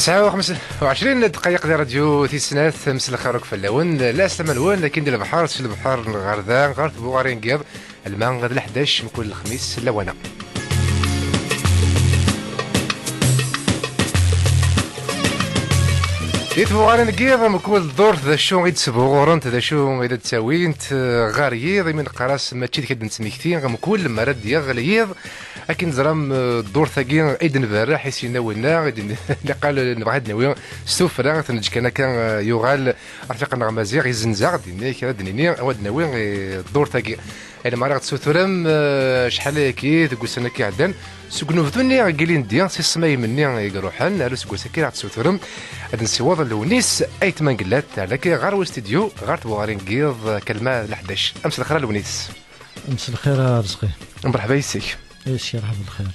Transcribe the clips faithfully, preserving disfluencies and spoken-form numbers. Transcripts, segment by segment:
Tesɛa u xemsa u ɛecrin dqayeq di radyu tis snat, mselxir akk fell-awen. Laslama-nwen akin di lebḥer, si lebḥer ɣer da, ɣer tbuɣarin n yiḍ, alma d leḥdac mkul lexmis lawan-a. Di tbuɣarin n yiḍ, mkul ddurt d acu i d-sbuɣurent, d acu i d-ttawint, eh, ɣer yiḍ, imi neqqar-as mačči d kra d-nettmekti, mkul mi ara d-yaɣel yiḍ, akken teẓram, eh, ddurt-agi i d-nberreḥ i s-yenna winna, i d-niqal nebɣa ad d-nawi s tuffra, ad t-neǧǧ kan akka, eh, yuɣal rfiq-nneɣ Maziɣ, izzenz-aɣ-d, yenna-yak ad d-nini, ad d-nawi, eh, ddurt-agi. Alamma ara ɣ-tessuturem, eh, acḥal ayagi deg ussan-agi iɛeddan, seg unebdu-nni i yilindi, si ṣṣmayem-nni i iruḥen, ar useggas-agi ara ɣ-tessuturem, ad nsiweḍ Lewnis Ayt Mengellat, ar dagi ɣer ustidyu, ɣer tbuɣarin n yiḍ, kalma d leḥdac. Am s lxir a Lewnis. Am s lxir a Rezqi. Mreḥba yes-k. Yes, yerḥeb lxir.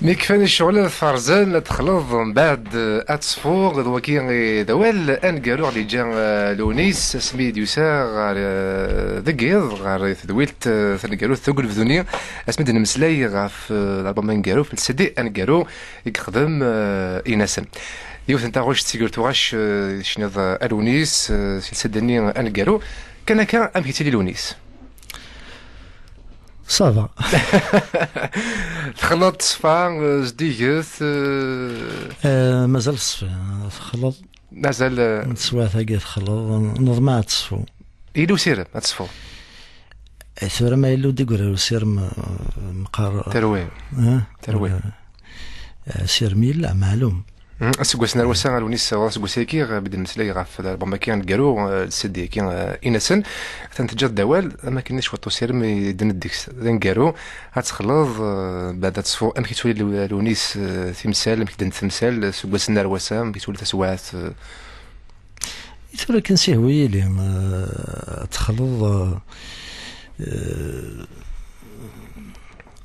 Mi kfan ccɣel ad ferzen, ad texleḍ, mbeɛd, eh, ad tesfuḍ, d wagi i d awal aneggaru ɣ-d-yeǧǧa, eh, Lewnis, asmi i d-yusa ɣer, eh, deg yiḍ, ɣer tedwilt, eh, taneggarut, deg unebdu-nni, asmi d-nemmeslay ɣef, eh, lalbum aneggaru, f-, CD aneggaru i yexdem, eh, Inasen. Yiwet n taɣect seg tuɣac, eh, tecniḍ, eh, a Lewnis, eh, si lsada-nni aneggaru. Kan akka, amek yettili Lewnis? Ça va. Texleḍ, teṣfa, eh, zdiget, eh, Eh, mazal teṣfi, eh, texleḍ. Mazal, eh, n teswiɛt-agi texleḍ, n-, neḍmeɛ ad teṣfu. Yella usirem ad teṣfu. Eh, tura ma yella ur d-igri usirem, eh, meqqar. Terwi. Eh? Terwi. Eh, asirem yella, meɛlum. Mhm. Aseggas n Arwasa, Lewnis, ɣur aseggas-agi, eh, bedd nmeslay ɣef lalbum-agi aneggaru, eh, CD-agi, eh, Inasen. Atan teǧǧiḍ-d awal, am akken cwiṭ usirem i d-ned deg-s. D aneggaru, ad texleḍ, eh, mbeɛd ad teṣfu. Amek yettwali Lew-, Lewnis, eh, timsal, amek ddent temsal, eh, seg wass n Arwasa, amek yettwali taswiɛt, eh? I tura kan sihwi yili, eh, ad texleḍ, eh, eh,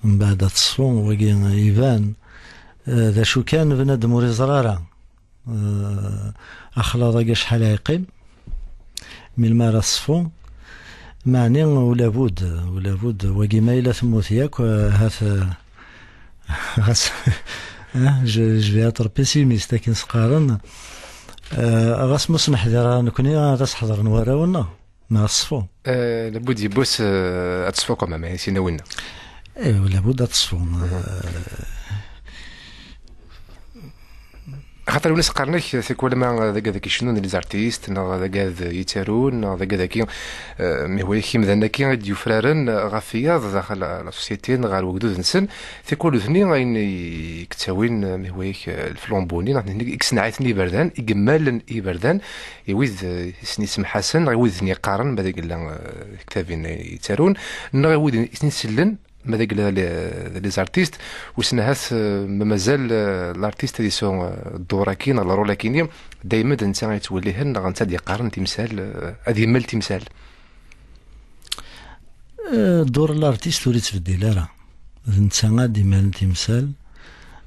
mbeɛd ad teṣfu, wagi iban, eh, d acu kan, bnadem ur iẓri ara. Eh, axlaḍ-agi acḥal ara yeqqim, melmi ara teṣfu? Meɛni ulabud, ulabud, wagi ma yella temmut yakk, eh, hat, eh, ɣas, eh, je, je vais être pessimiste, akken s-qqaren. Eh, ɣas ma ur s-neḥdir ara nekni, ad as-ḥedṛen warraw-nneɣ. Neɣ ṣfu. Eh, labud yiwwas, eh, ad teṣfu quand même, eh, sina winna. Eh, labud ad teṣfu. Eh, axaṭer win i s-qqaren-ak, tikwal ma d agad-agi icennun, les artistes, neɣ d agad yettarun, neɣ d agad-agi, eh, mihwa-yak imdanen-agi i d-yufraren ɣef yiḍ, daxel la société, neɣ ɣer wegdud-nsen, tikwal nutni ayen i yettawin, eh, mihwa-yak, eh, leflambu-nni, neɣ nutni i yessenɛiten iberdan, i yemmalen iberdan, i wid, eh, i sen-isemḥasen, neɣ i wid i sen-yeqqaren, ma d agella, eh, tektabin i yettarun, neɣ i wid i sen-isellen, ma d agella les, les artistes, wissen ahat, eh, ma mazal, eh, l'artiste ad yesɛu, eh, ddur-agi, neɣ le rôle-agi-nni, daymen d netta i yettwellihen, neɣ netta ad yeqqaren timsal, eh, ad yemmel timsal. Eh, ddur n l'artiste ur yettbeddil ara. D netta ad d-imalen timsal,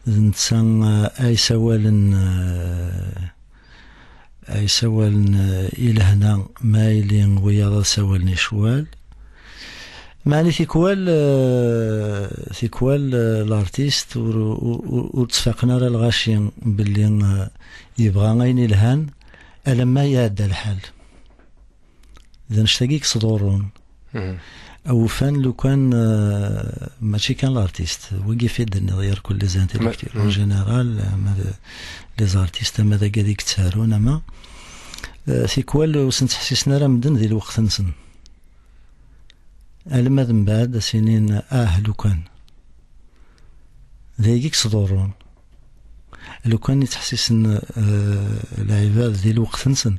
d netta, eh, ay sawalen, eh, ay sawalen, eh, i lehna, ma yili wiyaḍ ad sawalen i ccwal. Meɛni tikwal, eh, tikwal, eh, l'artiste ur, ur, ur, ur ttfaqen ara lɣaci belli, eh, yebɣa ayen ilhan alamma iɛedda lḥal. D annect-agi i yettḍurrun. Mhm. Awufan lukan, eh, mačči kan l'artiste, wagi fi d-tenniḍ, yerkul les intellectuels en général, ama d les artistes, ama d agad i yettarun, ama, eh, tikwal ur sen-ttḥessisen ara medden di lweqt-nsen. Alma d mbeɛd ad s-inin ah lukan. D ayagi i yettḍurrun. Lukan i ttḥessisen, eh, lɛibad di lweqt-nsen,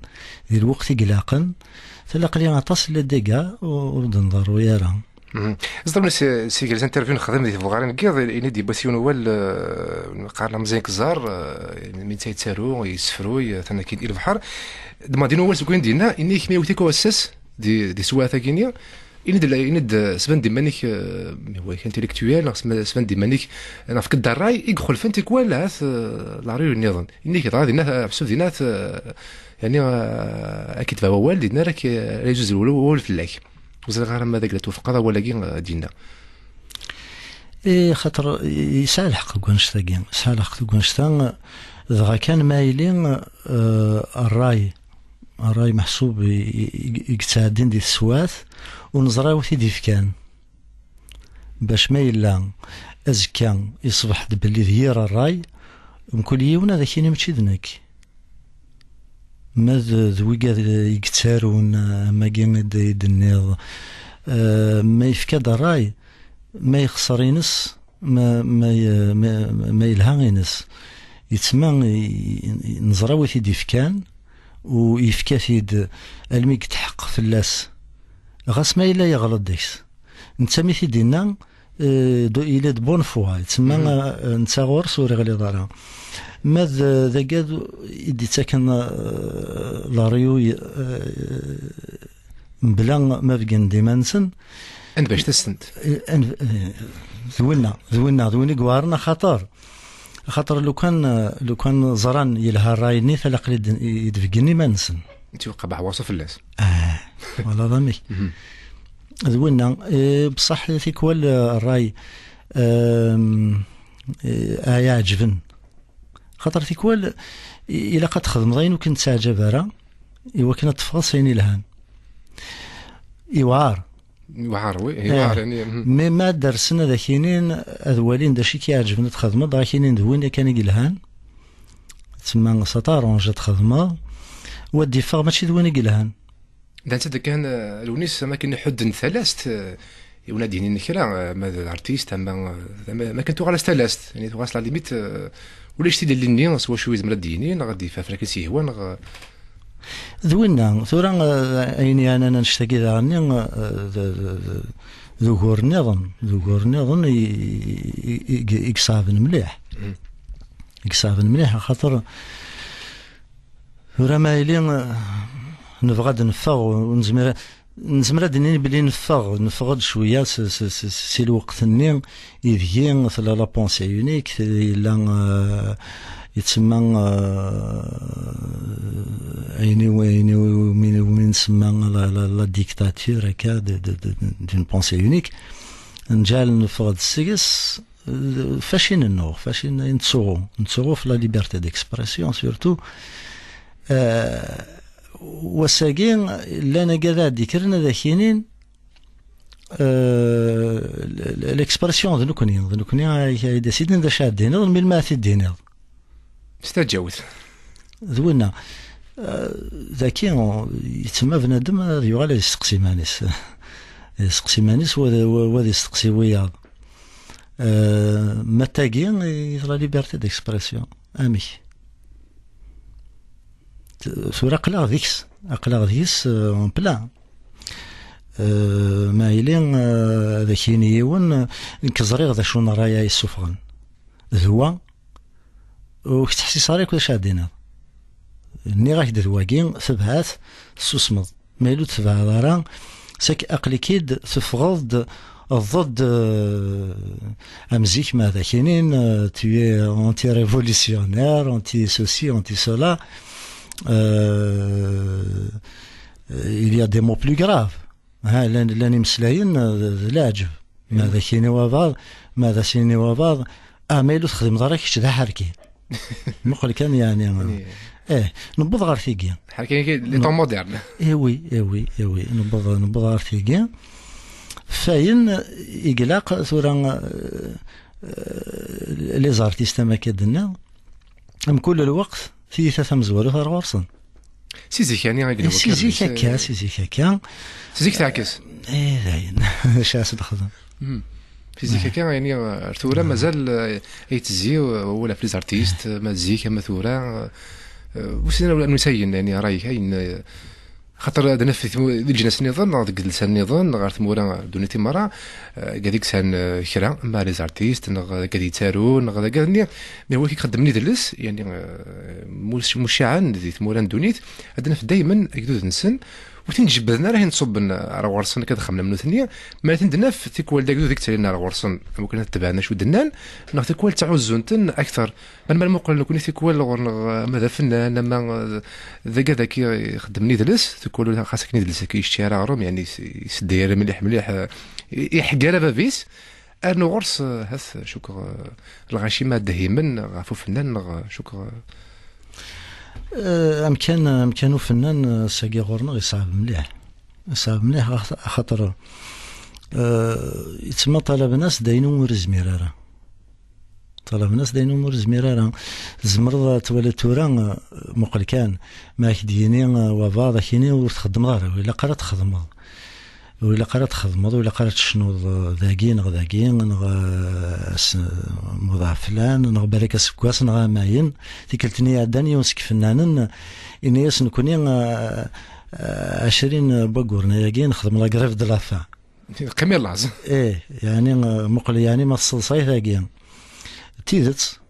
di lweqt i ilaqen, tilaqli aṭas n les dégâts ur, ur d-nḍerru ara. Mhm. Ẓḍem si, si gar interview nexdem di tebɣarin n yiḍ, ini-d yiwwas yiwen wawal, eh, qqaren amẓiyen keẓar, eh, mi netta yettaru, yessefruy, eh, atan akkin i lebḥer. Demandin wawal seg wayen d-yenna, ini-k mi yewwet-ik wassas di, di teswiɛt-agi-nni, ini-d, ini-d, eh, sban-d iman-ik, eh, mi huwa intellectuel, neɣ sma-, sban-d iman-ik, neɣ fk-d ṛṛay i ixulfen tikwal, ahat, eh, leṛyuy nniḍen. Ini-k dɣa dinna, eh, ḥseb dinna, eh, yani, eh, ad k-itbeɛ wawal, dinna ara k-, ara yezzuzel wawal fell-ak. Ur ẓriɣ ara ma d agla twefqeḍ awal-agi, eh, d-yenna. Eh, xaṭer, eh, yesɛa lḥeqq deg wanect-agi. Yesɛa lḥeqq deg wanect-a, dɣa kan ma yili, eh, ṛṛay, ṛṛay meḥsub i, i, i, i yettɛeddin di teswiɛt, ur neẓri wi t-id-ifkan. Bac ma yella azekka iṣbeḥ-d belli d yir ṛṛay, mkul yiwen ad ak-yini mačči d nekk. Ma d, d wigad i yettarun, am wagi i d-, i d-tenniḍ, eh, ma yefka-d ṛṛay, ma yexṣer ines, ma, ma y-, ma, ma yelha ines. Yettma i, i, neẓra wi t-id-ifkan, u yefka-t-id almi yetḥeqq fell-as. Ɣas ma yella yeɣleḍ deg-s. Netta mi t-id-yenna, eh, de, il est de bonne foi. Yettma, eh, netta ɣur-s ur iɣliḍ ara. Ma d, d agad i d-ittaken, eh, leṛyuy, eh, mebla ma beggen-d iman-nsen. Ad nbac tastent. Eh, ad nb-, eh, d winna, d winna, d win i iweɛren axaṭer. Axaṭer lukan, eh, lukan ẓran yelha ṛṛay-nni, tilaqli d-, i d-beggen iman-nsen. Tiwqqa baḥwaṣu fell-as. Ah, wala d amek. Mhm. D winna, eh, bṣaḥ tikwal, eh, ṛṛay, ehm, eh, ay ɛeǧben. Xaṭer tikwal, i-, ilaq ad txedmeḍ ayen ur k-nettaɛǧab ara, i wakken ad teffɣeḍ s ayen ilhan. Iwɛar. Iwɛar, wi, eh, iwɛar, yani, mhm. Mi ma ad d-rsen ad ak-inin, ad walin d acu i k-iɛeǧben ad txedmeḍ, ad ak-inin d win yakan i yelhan. Tsemma ça t'arrange ad txedmeḍ, wa d-iffeɣ mačči d win i yelhan. Dan-tt-id kan, eh, Lewnis, am akken ḥudden talast, eh, i wen ad d-yinin kra, eh, ma d artiste, ama, eh, ama, ma kan tuɣal-as talast, yani tuɣal-as la limite, eh, ulac tilelli-nni s wacu yezmer ad d-yini, neɣ ad d-yeffer fell-ak i s-yehwan, neɣ, eh. D winna, tura, eh, ayen yeɛnan annect-agi daɣen-nni, eh, d, d, d, d ugur nniḍen, d ugur nniḍen i, i, i, i, i iṣeɛben mliḥ. Mhm. I iṣeɛben mliḥ, axaṭer tura ma yili, eh, nebɣa ad neffeɣ, ur nezmir, nezmer ad d-nini belli neffeɣ, neffeɣ-d cwiya s, s, s, s, si lweqt-nni ideg tella la pensée unique, yella, eh, yettsemma, eh, ayen i, ayen i, umi, umi nsemma la, la, la dictature, akka, de, de, de, d'une pensée unique. Nǧal neffeɣ-d seg-s, eh, faci nennuɣ, faci n-, nettsuɣu, nettsuɣu f la liberté d'expression, surtout. Eh, wass-agi, llan agad ad d-ikkren ad ak-inin, eh, l-, l-, l'expression d nekkni, d nekkni ay, ay d-asiden d acu ad d-tiniḍ, melmi ad t-id-tiniḍ. S taǧawt. D winna. Eh, daki, yettma bnadem ad yuɣal ad yesteqsi iman-is. Yesteqsi iman-is, wa d, wa, wa d yesteqsi wiyaḍ. Eh, ma d tagi, i la liberté d'expression. Amek? T-, tura aql-aɣ deg-s, aql-aɣ deg-s, eh, en plein. Eh, ma yili, eh, ad ak-yini yiwen, eh, nekk ẓriɣ d acu n ṛṛay ay yessufɣen. D wa, ur k-ttḥessis ara akk d acu ad d-tiniḍ. Nniɣ-ak-d d wagi, tebɛat, tessusmeḍ. Ma yella ur tebɛeḍ ara, sak aql-ik-id teffɣeḍ-d, tewwḍeḍ-d, eh, am zik ma ad ak-inin, eh, tu es anti-révolutionnaire, anti-ceci, anti-cela. Eh, il y a des mots plus graves. Ha, llan, llan imeslayen, eh, d, d leɛǧeb. Ma ad ak-yini wabaḍ, ma ad as-yini wabaḍ, ah, ma yella ur texdimeḍ ara kečč d aḥerki. Muqel kan, yeɛni. Eh, newweḍ ɣer tigi. Ḥerki, les temps modernes. Eh oui, eh oui, eh oui, newweḍ, newweḍ ɣer tigi. Fayen i ilaq tura, eh, eh, les artistes am akka d-nniɣ, mkul lweqt tiyita tamezwarut ar ɣur-sen. Si zik-ani i yella. Si zik akka, si zik akka. Si zik teɛkes. Eh, dayen. Acu ara s-d-xdem? Mhm. Si zik akka, yani, ar tura mazal, eh, yettezzi, eh, wala ɣef les artistes, ma zik ama tura, eh, wissen anwa i s-yennan, yani, rray-ik, ayen, eh, xaṭer ad naf di tmu-, di leǧnas nniḍen, neɣ deg idelsan nniḍen, neɣ ɣer tmura, ddunit i merra, eh, gad i yesɛan, eh, kra, ma les artistes, neɣ d agad yettaru, neɣ d agad-nni, mi wagi ixeddmen idles, yani, eh, mus-, mucaɛen di tmura n ddunit, ad naf daymen agdud-nsen, ur ten-id-jebbden ara, hin ṣubben ar ɣur-sen akka ad xemmen am nutni, ma ad ten-d-naf tikwal d agdud i yettalin ar ɣur-sen, am wakken ad tebɛen acu d-nnan, neɣ tikwal ttɛuzzun-ten akter. Ma nmal muqel nekni tikwal ɣur-neɣ, ama d afennan, ama d agad-agi ixeddmen idles, tikwal ur xas akken idles-agi yečči ara aɣrum, yani yesdayar mliḥ mliḥ, eh, iḥeggar a bab-is, arnu ɣur-s, eh, hat, cukkeɣ, eh, lɣaci ma ad dehhimen ɣef ufennan, neɣ, eh, cukkeɣ, eh, Eh, amkan, amkan ufennan, eh, sagi ɣur-neɣ yeṣɛeb mliḥ. Yeṣɛeb mliḥ, ax-, axaṭer, eh, yettma ṭalaben-as d ayen ur izmir ara. Ṭalaben-as d ayen ur izmir ara. Tzemreḍ ad twaliḍ tura, eh, muqel kan, ma ak-d-yini, eh, wabɛaḍ, ak-yini ur txeddmeḍ ara, ur ilaq ara txedmeḍ. Ur ilaq ara txedmeḍ, ur ilaq ara tecnuḍ, eh, dagi neɣ dagi, neɣ, eh, s-, muḍeɛ flan, neɣ balak aseggas, neɣ amayen. Tikkelt-nni iɛeddan, yiwen seg ifennanen, ini-as nekni, eh, eh, ɛecrin n wagguren ayagi nexdem la grève de la faim. Qqim i laẓ. Ih, yani, eh, muqel, yani, ma tseḍsay tagi. D tidet,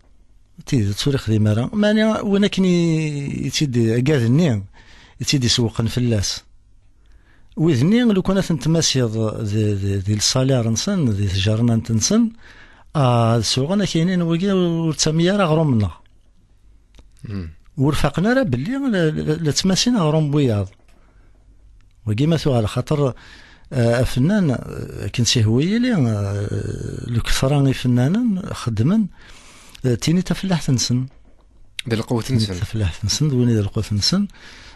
d tidet ur ixdim ara. Mani win akken i, i tt-id, agad-nni, i tt-id-isewqen fell-as. Wid-nni, lukan ad ten-tmasiḍ di, di, di lsaliṛ-nsen, di tjernant-nsen, ah, ad suɣen akaynin wigi ur ttami ara aɣrum-nneɣ. Hmm. Ur faqen ara belli la, la, la ttmasin aɣrum n wiyaḍ. Wagi ma tuɣal, xaṭer, eh, afennan, eh, akken s-ihwa yili, eh, lketṛa ifennanen xeddmen, eh, tini tafellaḥt-nsen. D lqut-nsen. Tafellaḥt-nsen, d win i d lqut-nsen,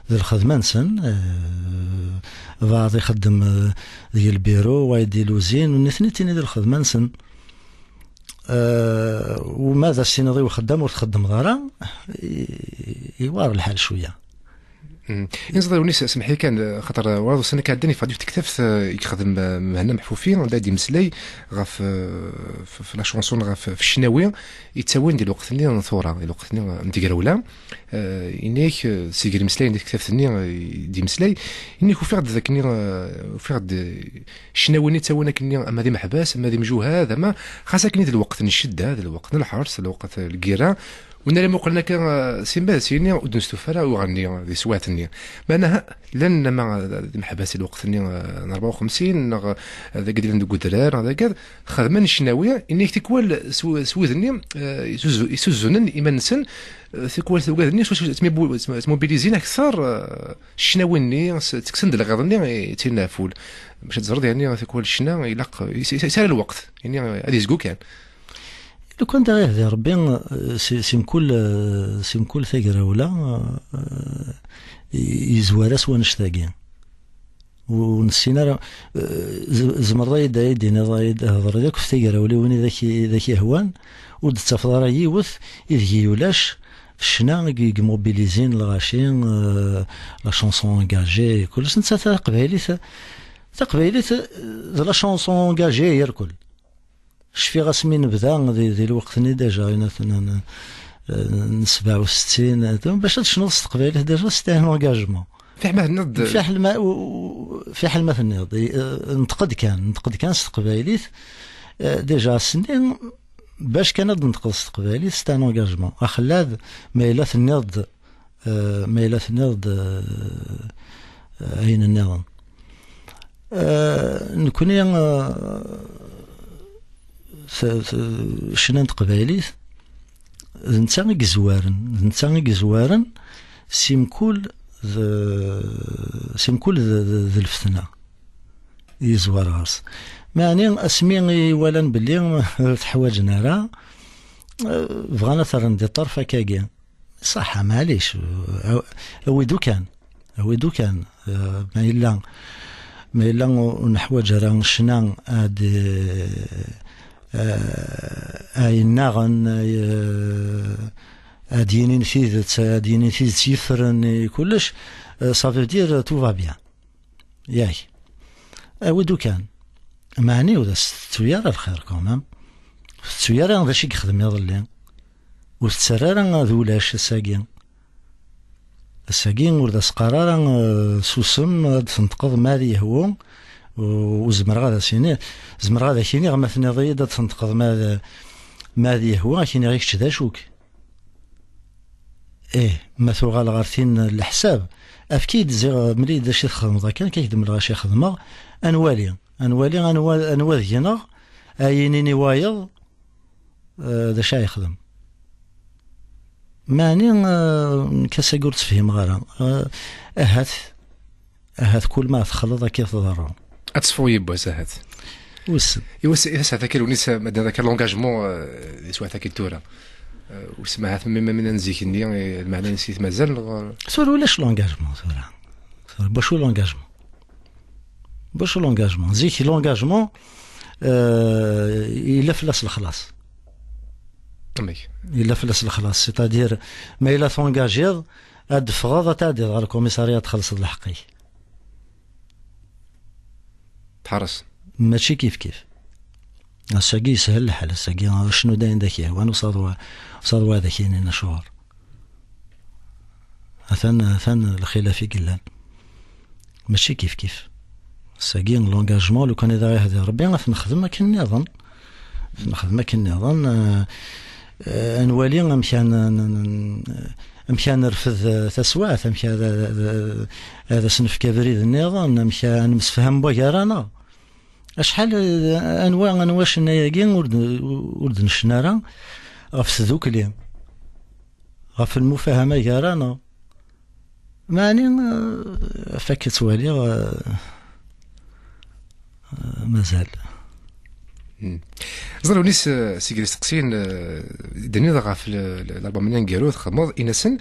d lxedma-nsen, eh, baɛḍ ixeddem, eh, deg lbiru, wayeḍ di luzin, nitni tini d lxedma-nsen. Eh, uma d as-tiniḍ i uxeddam ur txeddmeḍ ara, i, iwar lḥal cwiya. Mm. Inẓeḍ Yunis, semḥ-iyi kan, xaṭer, eh, wayeḍ ussan-a iɛeddan yeffeɣ-d yiwet tektabt, eh, i yexdem, eh, Mhenna Meḥfufi, anda i d-imeslay ɣef, eh, f-, f-, la chanson, ɣef, f ccnawi, yettawin di lweqt-nni n tura, di lweqt-nni n tegrawla. Eh, ini-ak, eh, seg imeslayen di tektabt-nni, eh, i d-imeslay, ini-ak ufiɣ-d d akken, eh, ufiɣ-d, eh, ccnawi-nni ttawin akken, ama d imeḥbas, ama d imjuhad, ama xas akken d lweqt n ccedda, d lweqt n lḥers, d lweqt n lgirra, win ara muqlen akka, eh, simba d sini, ur d-nestufa ara uɣenni di teswiɛt-nni. Meɛna, ha, llan ama d imeḥbas di lweqt-nni, eh, n rebɛa u xemsin, neɣ, eh, d agad yellan deg udrar, neɣ d agad, xedmen ccnawi, ini-ak tikwal s w-, s wid-nni, eh, isuzu-, isuzunen iman-nsen, eh, tikwal tugad-nni, s-, s-, tmibu-, tm-, tmobilizin akter, eh, ccnawi-nni, s-, ttekksen-d lɣiḍ-nni i ttinin ɣef wul. Bac ad teẓreḍ, yani, tikwal ccna ilaq, is-, is-, isɛa lweqt, yani, ad yezgu kan. Lukan d aɣ-ihdi Rebbi, eh, si, si mkul, eh, si mkul tagrawla, eh, i-, yezwar-as wanect-agi. Ur nessin ara, eh, z-, tzemreḍ ad yi-d-, ad yi-d-tiniḍ, ad yi-d-, hedreḍ akk tigrawliwin i d ak-, i d ak-ihwan, ur d-tettafeḍ ara yiwet ideg ulac ccna i, i ymobilizin lɣaci, eh, la chanson engagée, kullec. Netta taqbaylit, taqbaylit, eh, d la chanson engagée irkul. Cfiɣ asmi nebda di, di lweqt-nni déjà, n, n, n, n sebɛa u settin, bac ad tecnuḍ s teqbaylit déjà, c'est un engagement. Fiḥel ma tenniḍ-d. Fiḥel ma, u-, u-, fiḥel ma tenniḍ, i, eh, nṭeq-d kan, nṭeq-d kan s teqbaylit, eh, déjà ass-nni, bac kan ad d-nṭeqeḍ s teqbaylit, c'est un engagement. Axellad, ma yella tenniḍ-d, eh, ma yella tenniḍ-d, eh, ayen nniḍen. Eh, nekni, eh, t-, t-, ccna n teqbaylit, d netta i yezwaren, d netta i yezwaren si mkul d, si mkul d, d, d lfetna i yezwar ɣer-s. Meɛni asmi i walan belli ur t-ḥwaǧen ara, eh, bɣan ad t-rren di ṭṭerf akkagi. Ṣaḥa, maɛlic, aw-, awi-d ukan, awi-d ukan, eh, ma yella, ma yella ur, ur neḥwaǧ ara ccna ad, eh, eh, ad yennaɣen, eh, ad yinin tidet, ad yinin tidet yeffren i kullec, eh, ça veut dire tout va bien. Yak. Awi-d ukan. Meɛni ur as-tettu ara lxir quand même. Ur tettu ara d acu i yexdem iḍelli. Ur tettarra ara d ulac ass-agi. Ass-agi ur d as-qqar ara, eh, susem, ad d-tenṭqeḍ ma ad yehwu. U-, ur zemreɣ ad as-iniɣ, zemreɣ ad ak-iniɣ ma tenniḍ-iyi-d ad d-tenṭqeḍ ma ad, ma ad yehwu, ad k-iniɣ i kečč d acu-k. Ih, ma tuɣal ɣer tin n leḥsab, efk-iyi-d ziɣ, mel-iyi-d d acu i txedmeḍ akken, akka k-d-mleɣ acu i xedmeɣ, ad nwali, ad nwali anwa, anwa deg-neɣ, ad yinin i wayeḍ, eh, d acu ara yexdem. Meɛni, eh, nekk ass-agi ur ttefhimeɣ ara. Eh, ahat, ahat kul ma texleḍ akka i tḍerru. Ad tesfuḍ yiwwas ahat. Wissen. Iwas, i tasɛat akka lewnis, ma d akka l'engagement, eh, di teswiɛt akka tura. Eh, wissen ma ahat mi, mi, mi n zik-nni, eh, lmeɛna-ines i t-mazal, neɣ? Tura ulac l'engagement, tura. Tura, bacu l'engagement? Bacu l'engagement? Zik l'engagement, eh, yella fell-as lexlaṣ. Amek? Yella fell-as lexlaṣ, c'est-à-dire, ma yella t'engagiḍ, ad d-teffɣeḍ, ad tɛeddiḍ ɣer lkumisarya, ad txellṣeḍ lḥeqq-ik. Tḥeṛṛes. Mačči kif kif. Ass-agi yeshel lḥal, ass-agi acnu d ayen d ak-yehwan, usaḍ wa, usaḍ wa ad ak-yinin acuɣer. Atan, atan lxilaf i yellan. Mačči kif kif. Ass-agi l'engagement, lukan i d aɣ-ihdi Rebbi, ad t-nexdem akken nniḍen. Ad t-nexdem akken nniḍen. Eh, eh, ad nwali amek ad n-, n-, n-, amek ad nerfed, eh, taswiɛt, amek ad, ad, ad, ad as-nefk abrid nniḍen, amek ad nemsefham wagar-aneɣ. Acḥal, eh, anwa, anwa cenna-agi ur d-, ur d-necna ara ɣef tdukli, ɣef lmufahama gar-aneɣ. Meɛni, eh, ɣef akka ttwaliɣ, eh, eh, mazal. Hmm. Ẓer, Yunis, eh, seg yisteqsiyen, eh, d-tenniḍ ɣef l-, l-, l'album-nni aneggaru txedmeḍ, Inasen,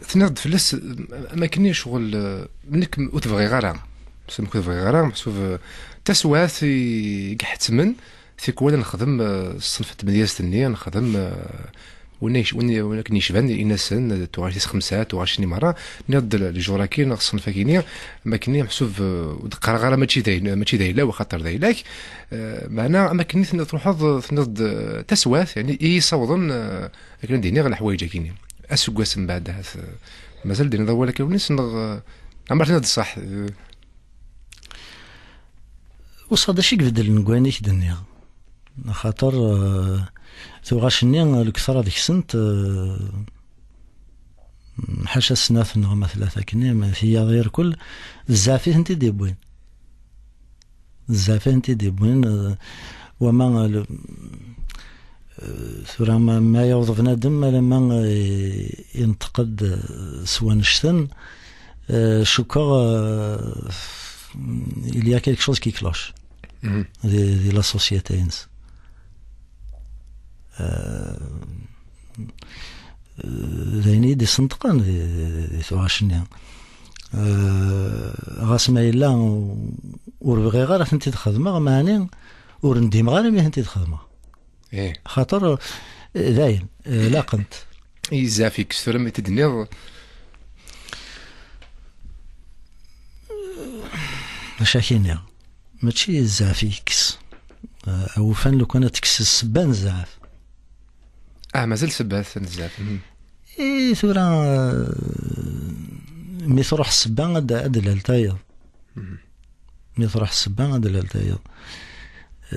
tenniḍ-d fell-as, eh, am akken ccɣel, eh, nekk ur t-bɣiɣ ara. Meḥsub ur t-bɣiɣ ara, meḥsub, eh, taswiɛt i iḥettmen, tikwal ad nexdem, eh, ṣṣenf n tmedyazt-nni, nexdem, eh, win ay-, win, win akken yecban Inasen, eh, tuɣac-is xemsa, tuɣac-nni merra, nniḍ-d l-, lejur-agi neɣ ṣṣenf-agi-nni, am akken meḥsub, eh, ur d-qqareɣ ara mačči d ayla-, mačči d ayla-w, axaṭer d ayla-k, eh, meɛna am akken i tenniḍ, truḥeḍ, eh, tenniḍ-d, eh, taswiɛt, yani, i yi-ssawḍen, eh, akken ad d-iniɣ leḥwayeǧ-agi-nni. Aseggas mbeɛd, ahat, eh, mazal d-iniḍ awal akka Yunis, neɣ, eh, ɛmer tenniḍ-d ṣṣeḥ, eh, Usaḍ acu i ibeddlen deg wayen i k-d-nniɣ. Axaṭer, eh, tuɣac-nni, lektra deg-sent, eh, ḥaca snat neɣ ma tlata akken, ma tiyaḍ irkel, d zzɛaf i tent-id-yewwin. D zzɛaf i tent-id-yewwin, eh, wama, eh, le-, eh, tura ma, ma yaweḍ bnadem, alamma, eh, inṭeq-d, eh, s wannect-en, eh, cukkeɣ, eh, il y a quelque chose qui cloche. Mhm. Di, di la société-ines. Eh, d ayen i yi-d-isenṭqen di, di, di tuɣac-nni. Eh, ɣas ma yella ur bɣiɣ ara ad tent-id-xedmeɣ, meɛni ur ndimeɣ ara mi tent-id-xedmeɣ. Ih. Xaṭer, eh, dayen, eh, laqent. I zzɛaf yekkes tura mi t-id-tenniḍ? Maca k-iniɣ, mačči zzɛaf yekkes. Eh, awufan lukan ad tekkes ssebba n zzɛaf. Ah, mazal ssebbat n zzɛaf. Mhm. I tura, eh, mi truḥ ssebba ad, ad d-lal tayeḍ. Mhm. Mi truḥ ssebba ad d-lal tayeḍ.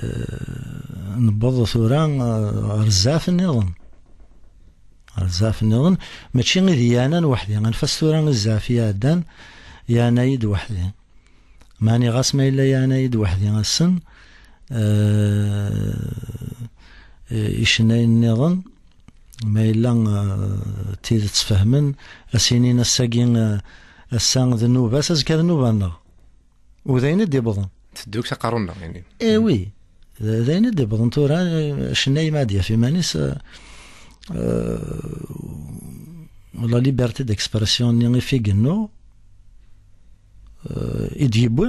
Eh, newweḍ tura, eh, ɣer zzɛaf nniḍen. Ɣer zzɛaf nniḍen, mačči i d-yeɛnan weḥd-i. Anef-as tura i zzɛaf iɛeddan, yeɛna-yi-d weḥd-i. Meɛni ɣas ma yella yeɛna-yi-d weḥd-i assen, eh, eh, icennayen nniḍen, ma yella, eh, d tidet fehmen, a s-inin ass-agi, eh, ass-a d nnuba-s, azekka d nnuba-nneɣ. U d ayen i d-iwwḍen. Tedduks aqerru-nneɣ, yani. Eh oui, d, d ayen i d-iwwḍen tura, eh, acennay ma ad yaf iman-is, eh, eh, la liberté d'expression-nni i f-igennu, eh, i d-yewwi,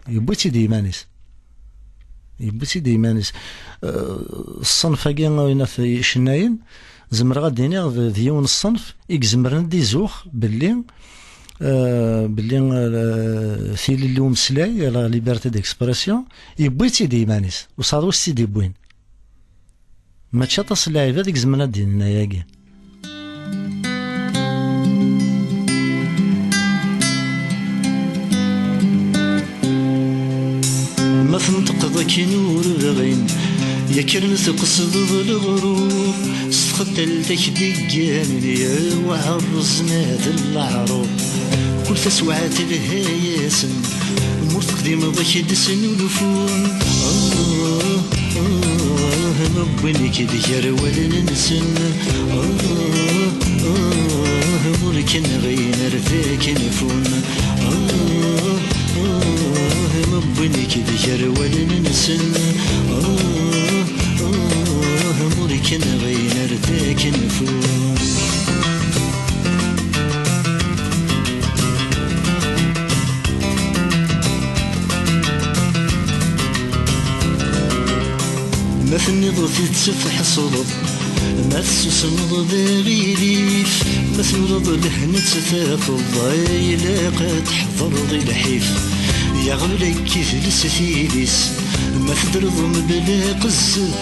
yewwi-tt-id i yiman-is. Yewwi-tt-id i yiman-is. Eh, ṣṣenf-agi, ayen at icennayen, zemreɣ ad d-iniɣ d, d yiwen ṣṣenf i izemren ad d-izux belli eh, belli, eh, tilelli umeslay, la liberté d'expression, yewwi-tt-id i yiman-is, usaḍu s tt-id-yewwin. Mačči aṭas n lɛibad i izemren ad d-inin ayagi. Ma tenṭeqeḍ akken ur bɣin, yakan tqesdeḍ leɣrur, s txeddalt ak-d-igganen, ya waɛer ẓnat n leɛrur. Kul taswiɛt lha-yasen, ma ur teqdimeḍ ad k-id-snulfun. Ah, ah, ma wwin-k-id gar wallen-nsen. Ah, ah, ur k-nɣin ar takenfun. Ah, ah, ma wwin-k-id gar wallen-nsen. Ah, ah, ur k-nɣin ar takenfun. Ma tenniḍ tidet tḥesleḍ, ma tessusmeḍ d aɣilif, ma tnuleḍ lehna tafeḍ, ilaq ad teḥḍreḍ i lḥif. Yaɣ ula k-idles tili-s, ma teddreḍ mebla qezzeb.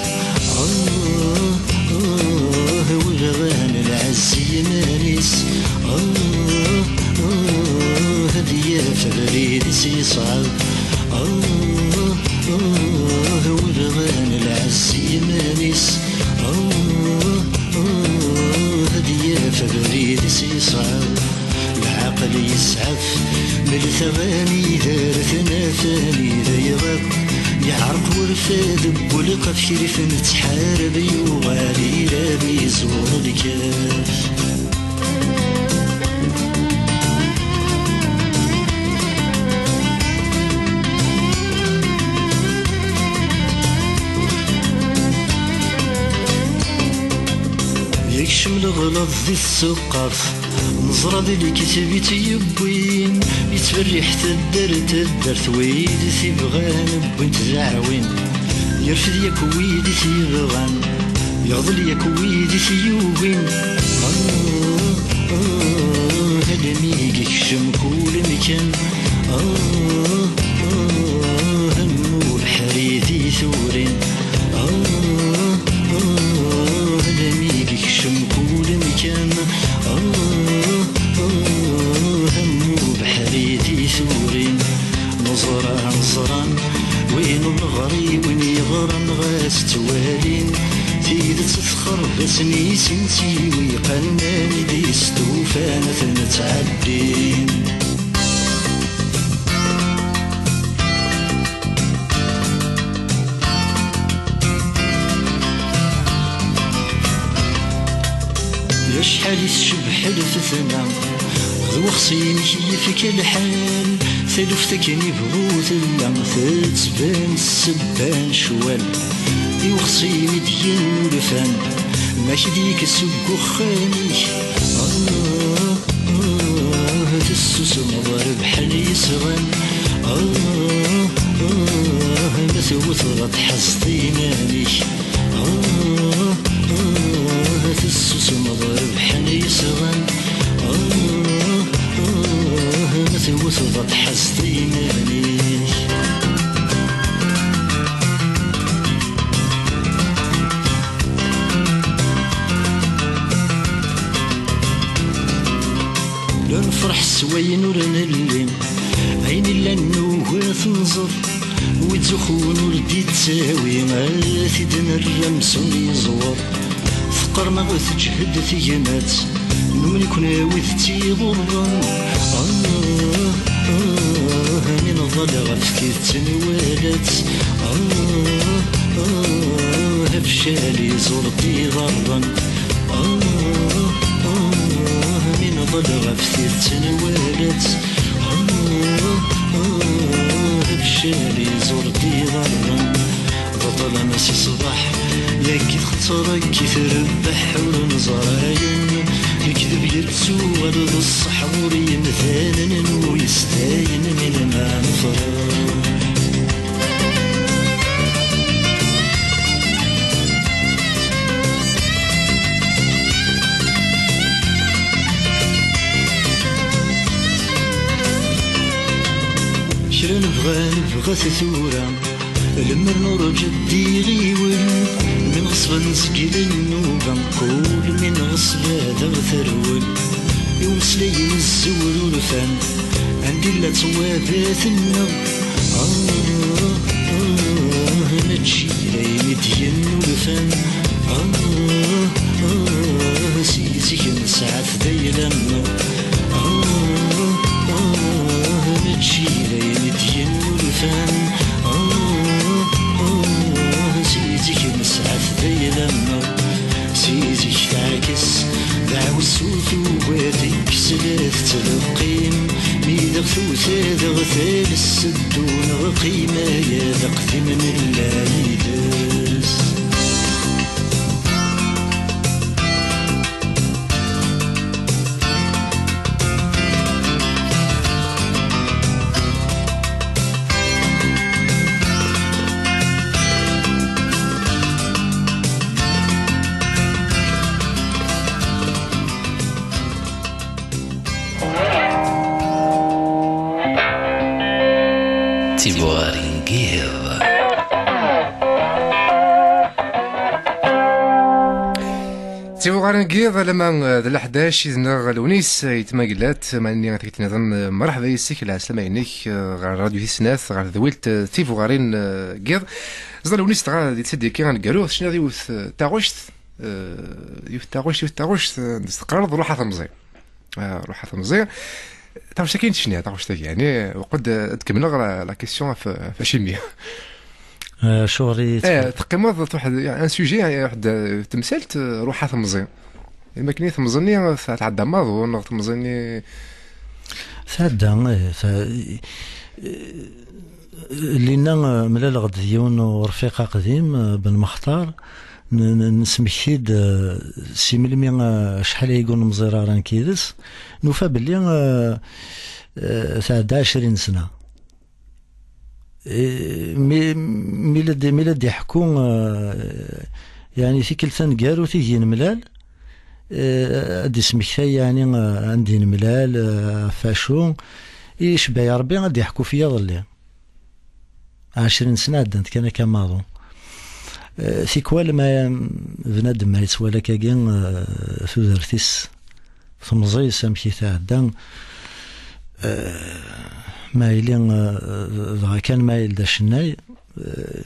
Ah, ah, wi bɣan lɛezz i yiman-is. Ah, ah, ad yaf abrid-is yesɛa. Ah, ah, wi bɣan lɛezz i yiman-is. Ah, ah, ad yaf abrid-is yesɛa. Lɛaqel yesɛef, mel taɣani dar tnafa-nni d ayɣer yeɛreq wurfad n ulqaf kra i ten-tettḥarab, yuɣal irab iẓur lkaf. Yekcem leɣlaḍ di tsuqqart, neẓra di lekdeb i tt-yewwin, yettberriḥ taddart taddart, wid i t-ibɣan wwin-t d aɛwin. Yerfed yakk wid i t-yebɣan, yeɣḍel yakk wid i t-yugin. Ah, ah, almi i yekcem kul amkan. Ah, ah, am ubeḥri di turin. Ah, ah, almi i yekcem kul amkan. Ah, ah, am ubeḥri di turin. Neẓra, neẓran win n leɣri, win yeɣran ɣas ttwalin. Tidet txerreb-asen i sinsiwi, qannan-id istufan ad ten-ttɛebbin. Acḥal i tcebbeḥ lfetna, d wexṣi-inek yefka lḥal. Taluft akken ibɣu tella, tettban ssebba n ccwal. I wexṣi-im i d-yennulfan, ma k-d-yekkes seg uxxam-ik. Ah, ah, tessusmeḍ rebḥen yesɣan. Ah, ah, ma tewteḍ ad tḥazeḍ iman-ik. Ah, ah, tessusmeḍ rebḥen yesɣan. Ah, ah, ma tewteḍ ad tḥazeḍ iman-ik. La nefreḥ s wayen ur nelli, ayen illan nugi ad t-nẓer. Wi ttzuxxun ur d-ittawi, ad t-id-nerr amzun yeẓwer. Teqqar-aɣ teǧhed tegmat, numen-iken wid tt-iḍurren. Ah, ah, mi nḍall ɣef tidet nwala-tt. Ah, ah, afcal iẓur-d iḍarren. Ah, ah, mi nḍall ɣef tidet nwala-tt. Ah, ah, afcal iẓur-d iḍarren. D ṭṭlam si ṣṣbeḥ, yagi txetter, yagi trebbeḥ, ur neẓri ayen. Lekdeb yettuɣal d ṣṣeḥ ɣur yimdanen, ur yestayen mi nma nefreḥ. Nebɣa-t tura, lemmer nurǧa d-iɣiwel, mi nɣeṣben seg ilen nnuba, kul mi nɣeṣb ad aɣ-terwel. I umeslay n zzewr urfan, anda illa ttwabat-nneɣ? Ah, ah, mačči d ayen i d-yennulfan. Ah, ah, si zik nesɛa-t d ayla-nneɣ. Ah, ah, mačči d ayen i d-yennulfan. Ah, ah, si zik nesɛa-t d ayla-nneɣ. Si zik teɛkes, d aɛwessu tugar tekkes la tettleqqim. Mi d aɣ-tewta daɣ tales seddu neɣ qima, ya d aqdim nella yid-s. Tibuɣarin n yiḍ. Tibuɣarin n yiḍ, alamma, eh, d leḥdac, yid-neɣ Lewnis, eh, Ayt Magellat, mani ad k-t-niḍen, eh, mreḥba yes-k, lɛeslama-inek, eh, ɣer Radyu Tis Snat, ɣer tedwilt, eh, Tibuɣarin, eh, n yiḍ. Ẓer Lewnis, dɣa di tseddi-agi aneggaru, tecniḍ yiwet, eh, taɣect, eh, yiwet taɣect, yiwet taɣect, eh, teqqareḍ Ruḥ a temẓi. Ah, Ruḥ a temẓi. Taɣect-agi i d-tecniḍ, taɣect-agi, yani, uqed, eh, ad kemmleɣ la, la question ɣef, ɣef acimi. Eh, acuɣer i Eh, teqqimeḍ, truḥ, un sujet, yani, waḥed, eh, temsalt, eh, Ruḥ a temẓi. Imi akken i temẓi-nni, eh, tɛedda maḍu, neɣ temẓi-nni? Tɛedda, eh, ta-, eh, Linna, eh, mlaleɣ-d d yiwen urfiq aqdim, eh, Ben Mextar, n-, n-, nesmekti-d, eh, si melmi, eh, acḥal ay ur nemẓir ara nekk yid-s, nufa belli, eh, eh, tɛedda ɛecrin sna. Eh, mi, mi la d-, mi la d-iḥekku, eh, yeɛni tikkelt taneggarut i d-yenmlal, eh, ad d-ismektay, yeɛni, eh, anda i nemlal, eh, ɣef wacu, i icebba Rebbi ad d-iḥekku f yiḍelli. Ɛecrin sna ɛeddant kan akka maḍu. Eh, tikwal ma bnadem ma yettwali akkagi, eh, tudert-is, temẓi-s amek i tɛedda, eh, ma yili, eh, dɣa kan ma yili d acennay, eh,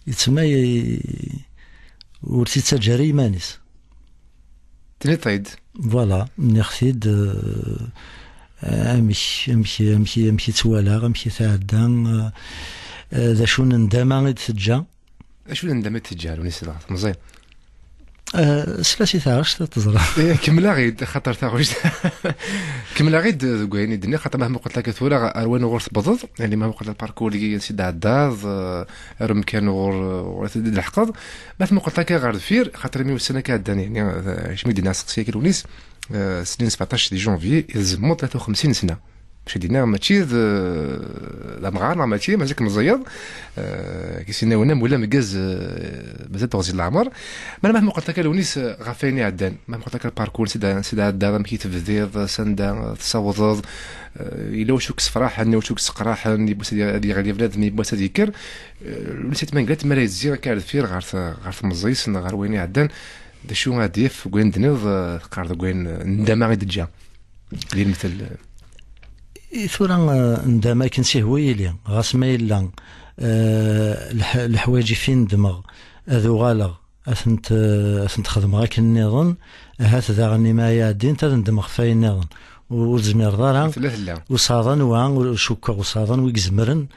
yettma ur t-ittaǧǧa ara iman-is. Tenniḍ-t-id. Voilà, nniɣ-t-id, eh, amek, amek, amek, amek i tt-walaɣ, amek i tɛedda, eh, eh, d acu n ndama i d-teǧǧa. D acu n ndama i d-teǧǧa, Lewnis, dɣa temẓi? Eh, sla si taɣect ad teẓreḍ. Eh, kemmel-aɣ-id, xaṭer taɣect. Kemmel-aɣ-id deg wayen i d-nniɣ, xaṭer ma tmuqleḍ akka tura ar wayen uɣur tewwḍeḍ, yani ma tmuqleḍ parcours-agi s i d-tɛeddaḍ, eh, ar umkan uɣur, uɣur i d-tleḥqeḍ, ma tmuqleḍ akka ɣer deffir, xaṭer imi ussan akka ɛeddan, yani, eh, kecmi d-yenna aseqsi-agi Lewnis, eh, snin sebɛeṭṭac di janvier, i tzemmeḍ tlata u xemsin sna. Mačči d-yenna, mačči d, d amɣar, neɣ mačči, mazal-k meẓẓiyeḍ, eh, ki s-yenna win am wala ameggaz, eh, mazal teɣzi n leɛmer. Ma, ma tmuqleḍ akka Lewnis, eh, ɣef wayen iɛeddan, ma tmuqleḍ akka lparkur, s i d, s i d-tɛeddaḍ, amek i tebdiḍ, s anda tessawḍeḍ, eh, yella wacu i yessefraḥen, wacu i yesseqraḥen, yiwwas ad, ad yeɣli bnadem, yiwwas ad yekker. Eh, Lewnis Ayt Mengellat, mi ara yezzi akka ar deffir ɣer t-, ɣer temẓi-s neɣ ɣer wayen iɛeddan, d acu ara d-yaf deg wayen d-tenniḍ, eh, teqqar deg wayen, eh, ndama i d-teǧǧa? Di lemtel. I tura, eh, ndama akken s ihwa yili, ɣas ma yella, eh, leḥ-, leḥwayeǧ i fi nedmeɣ, ad uɣaleɣ, ad tent, eh, ad tent-xedmeɣ akken nniḍen, ahat daɣen imi ara ɛeddint ad ndem ɣef wayen nniḍen. Ur, ur tezmireḍ ara. Tella, tella. Usaḍan wa, ur cukkeɣ usaḍan wi izemren,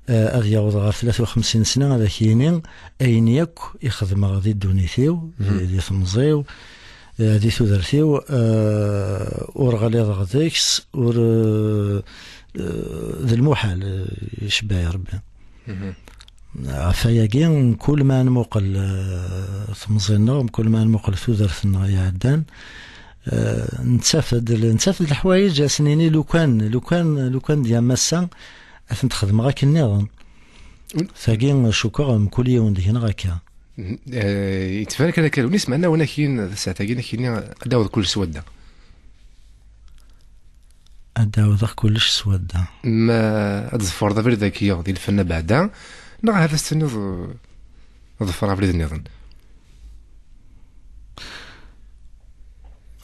eh, ad yaweḍ ɣer tlata u xemsin sna, ad ak-yini ayen yakk i xedmeɣ di ddunit-iw, di, di temẓi-w, eh, di tudert-iw, eh, ur ɣliḍeɣ deg-s, ur, eh, eh, d lmuḥal, eh, icebba-yi Rebbi. Ɣef wayagi, mkul ma nmuqel, eh, temẓi-nneɣ, mkul ma nmuqel tudert-nneɣ iɛeddan, eh, nettaf-d, nettaf-d leḥwayeǧ, ad s-nini lukan, lukan, lukan d-yam ass-a, ad tent-xedmeɣ akken nniḍen. Tagi, cukkeɣ, mkul yiwen deg-neɣ akka. Eh, yettban kan akka Lewnis, meɛna win akin, tasaɛt-agi, ad ak-yini, ad d-aweḍ kullec s wadda. Ad d-ɛawdeɣ kullec s wadda. Ma ad tḍefreḍ abrid-agi di lfenna beɛda, neɣ ahat ad s-tiniḍ, eh, ḍefreɣ abrid nniḍen?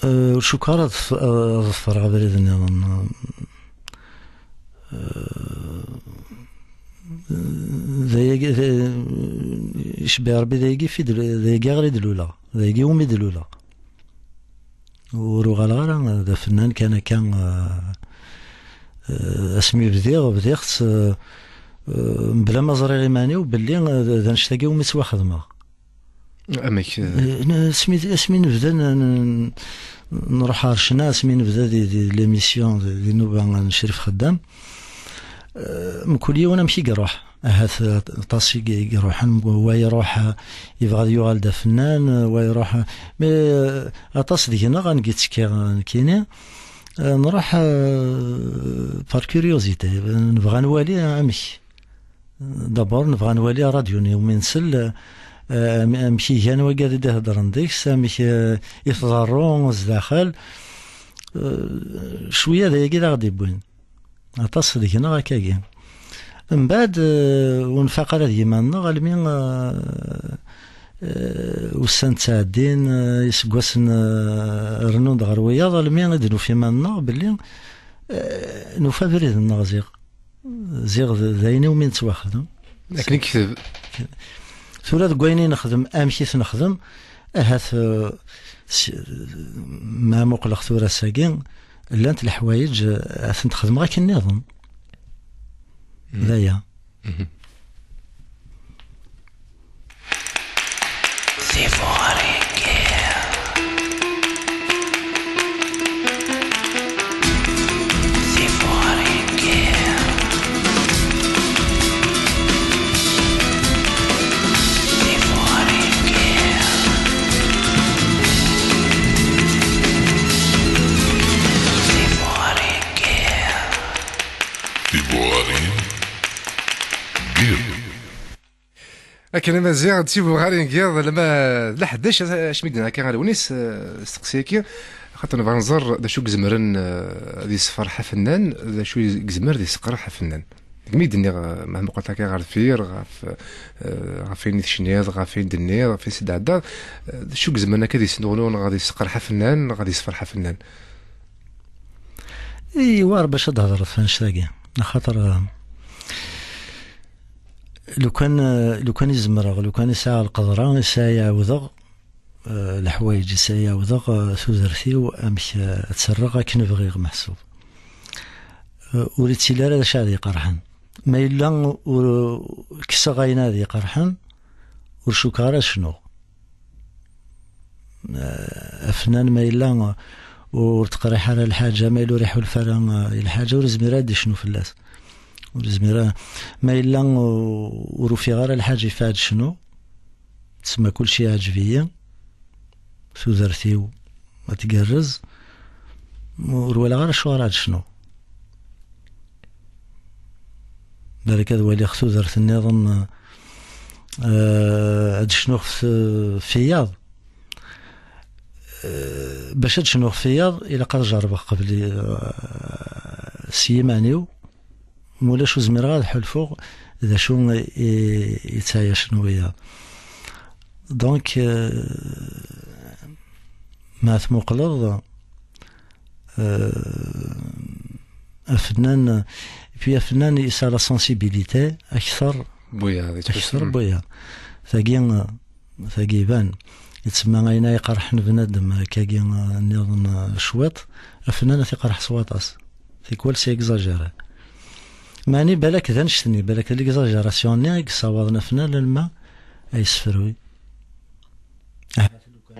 Eh, ur cukkeɣ ara ad ḍef-, ad ḍefreɣ abrid nniḍen. Eh, d ayagi, d, icebbi Rebbi, d ayagi fi d-, d ayagi ɣer i d-luleɣ, d ayagi umi d-luleɣ. Ur uɣaleɣ ara d afennan kan akka, eh, eh, asmi bdiɣ, bdiɣ-tt, eh, eh, mebla ma ẓriɣ iman-iw belli, eh, d, d annect-agi umi ttwaxedmeɣ. Amek, eh? Eh, n-, asmi, asmi nebda n-, n-, nruḥ ɣer ccna, asmi nebda di, di l'émission, di, di nnuba n Crif Xeddam, eh, mkul yiwen amek i iruḥ. Ahat, eh, aṭas i i iruḥen, wa iruḥ, eh, yebɣa ad yuɣal d afennan, eh, wa iruḥ, eh, mais, eh, aṭas deg-neɣ, ad ngi ttekkiɣ, eh, nekkini, eh, nruḥ, eh, par curiosité, eh, nebɣa nwali amek. D'abord, nebɣa nwali ṛṛadyu-nni umi nsell, eh, am-, amek i gan wigad i d-iheddren deg-s, amek, eh, i tḍerru zdaxel. Eh, cwiya d ayagi i d aɣ-d-iwwin. Aṭas deg-neɣ akkagi. Mbeɛd, eh, ur nfaq ara d yiman-nneɣ, almi, eh, eh, ussan ttɛeddin, eh, iseggasen, eh, rennun-d ɣer wiyaḍ, almi i d-nufi iman-nneɣ belli, eh, nufa abrid-nneɣ ziɣ. Ziɣ d, d ayen iwumi nettwaxdem. Akken i yekteb. Tura deg wayen i nexdem, amek i t-nexdem, ahat, eh, s-, ma muqleɣ tura ass-agi, llant leḥwayeǧ, eh, ad tent-xedmeɣ akken nniḍen. D aya. Tibuɣarin n yiḍ. Akken a Maziɣ, d tibuɣarin n yiḍ, lama d leḥdac, asmi d-nehka ɣer Lewnis, eh, steqsi-agi, xaṭer nebɣa nẓer d acu i izemren, eh, ad yessefreḥ afennan, d acu i izemren ad yesseqreḥ afennan. Deg mi d-nniɣ, eh, ma tmuqleḍ akka ɣer deffir, ɣef, eh, ɣef wayen i tecniḍ, ɣef wayen d-tenniḍ, ɣef wayen s-d-tɛeddaḍ, eh, d acu i izemren akka ad yesnuɣnu neɣ ad yesseqreḥ afennan, neɣ ad yessefreḥ afennan? Iwa, bac ad d-hedreḍ ɣef annect-agi. Axaṭer, eh, lukan, eh, lukan i zemreɣ, lukan i sɛiɣ lqedra, i sɛiɣ ɛawdeɣ, eh, leḥwayeǧ i sɛiɣ ɛawdeɣ, eh, tudert-iw, amek, eh, ad tt-rreɣ akken bɣiɣ meḥsub. Eh, ur ittili ara d acu ad iqerḥen. Ma yella ur kkseɣ ayen ad iqerḥen, ur cukkeɣ ara ad cnuɣ. Eh, afennan ma yella ur teqriḥ ara lḥaǧa, ma yella ur iḥulfa ara, eh, i lḥaǧa, ur izmir ara ad icnu fell-as. Ur izmir ara. Ma yella ur, ur ufiɣ ara lḥaǧa yif ad cnu, tsemma kulci iɛǧeb-iyi, tudert-iw ad tgerrez, ur walaɣ ara acuɣer ad cnu. Balak ad waliɣ tudert nniḍen, eh, ad cnuɣ f-, f iyaḍ. Eh, bac ad cnuɣ f iyaḍ, ilaq ad jerrbeɣ qbel, eh, s yiman-iw, mulac ur zmireɣ ad ḥulfuɣ d acu i, i ttɛayacen wiyaḍ. Donc, eh, ma tmuqleḍ, euh, afennan, et puis afennan yesɛa la sensibilité akter, akter n wiyaḍ. Tagi, tagi iban, yettsemma ayen ay iqerḥen bnadem, akkagi, euh, nniḍen, euh, cwiṭ, afennan ad t-iqerḥ s waṭas. Tikwal c'est exagéré. Mani balak d annect-nni, balak d l'exagération-nni i yessawaḍen afennan lalma ay yessefruy. Ahat lukan.